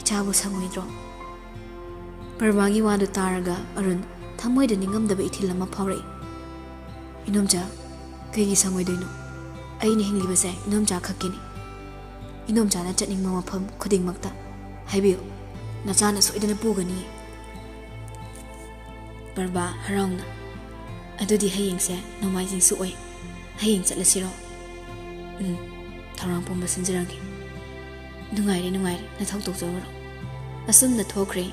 ꯏꯆꯥꯕꯨ ꯁꯪꯉꯣꯏꯗ꯭ꯔꯣ?" ꯄ꯭ꯔꯚꯥꯒꯤ ꯋꯥꯗꯨ ꯇꯥꯔꯒ ꯑꯔꯨꯟ ꯊꯃꯣꯏꯗ ꯅꯤꯡꯉꯝꯗꯕ ꯏꯊꯤꯜ ꯑꯃ ꯐꯥꯎꯔꯛꯏ꯫ "ꯏꯅꯣꯝꯆꯥ, ꯀꯩꯒꯤ ꯁꯪꯉꯣꯏꯗꯣꯏꯅꯣ? ꯑꯩꯅ ꯍꯤꯡꯂꯤꯕꯁꯦ ꯏꯅꯣꯝꯆꯥ ꯈꯛꯀꯤꯅꯤ꯫ ꯏꯅꯣꯝꯆꯥꯅ ꯆꯠꯅꯤꯡꯕ ꯃꯐꯝ ꯈꯨꯗꯤꯡꯃꯛꯇ ꯍꯥꯏꯕꯤꯌꯨ, ꯅꯆꯥꯅ ꯁꯣꯏꯗꯅ ꯄꯨꯒꯅꯤ꯫" ꯄ꯭ꯔꯚꯥ ꯍꯔꯥꯎꯅ, "ꯑꯗꯨꯗꯤ ꯍꯌꯦꯡꯁꯦ ꯅꯣꯡꯃꯥꯏꯖꯤꯡꯁꯨ ꯑꯣꯏ, ꯍꯌꯦꯡ ꯆꯠꯂꯁꯤꯔꯣ?" "ꯎꯝ, ꯊꯧꯔꯥꯡ ꯄꯨꯝꯕ ꯁꯤꯟꯖꯔꯒꯦ꯫" "ꯅꯨꯡꯉꯥꯏꯔꯦ, ꯅꯨꯡꯉꯥꯏꯔꯦ, ꯅꯊꯧ ꯇꯧꯖꯔꯨꯔꯣ꯫" ꯑꯁꯨꯝꯅ ꯊꯣꯛꯈ꯭ꯔꯦ꯫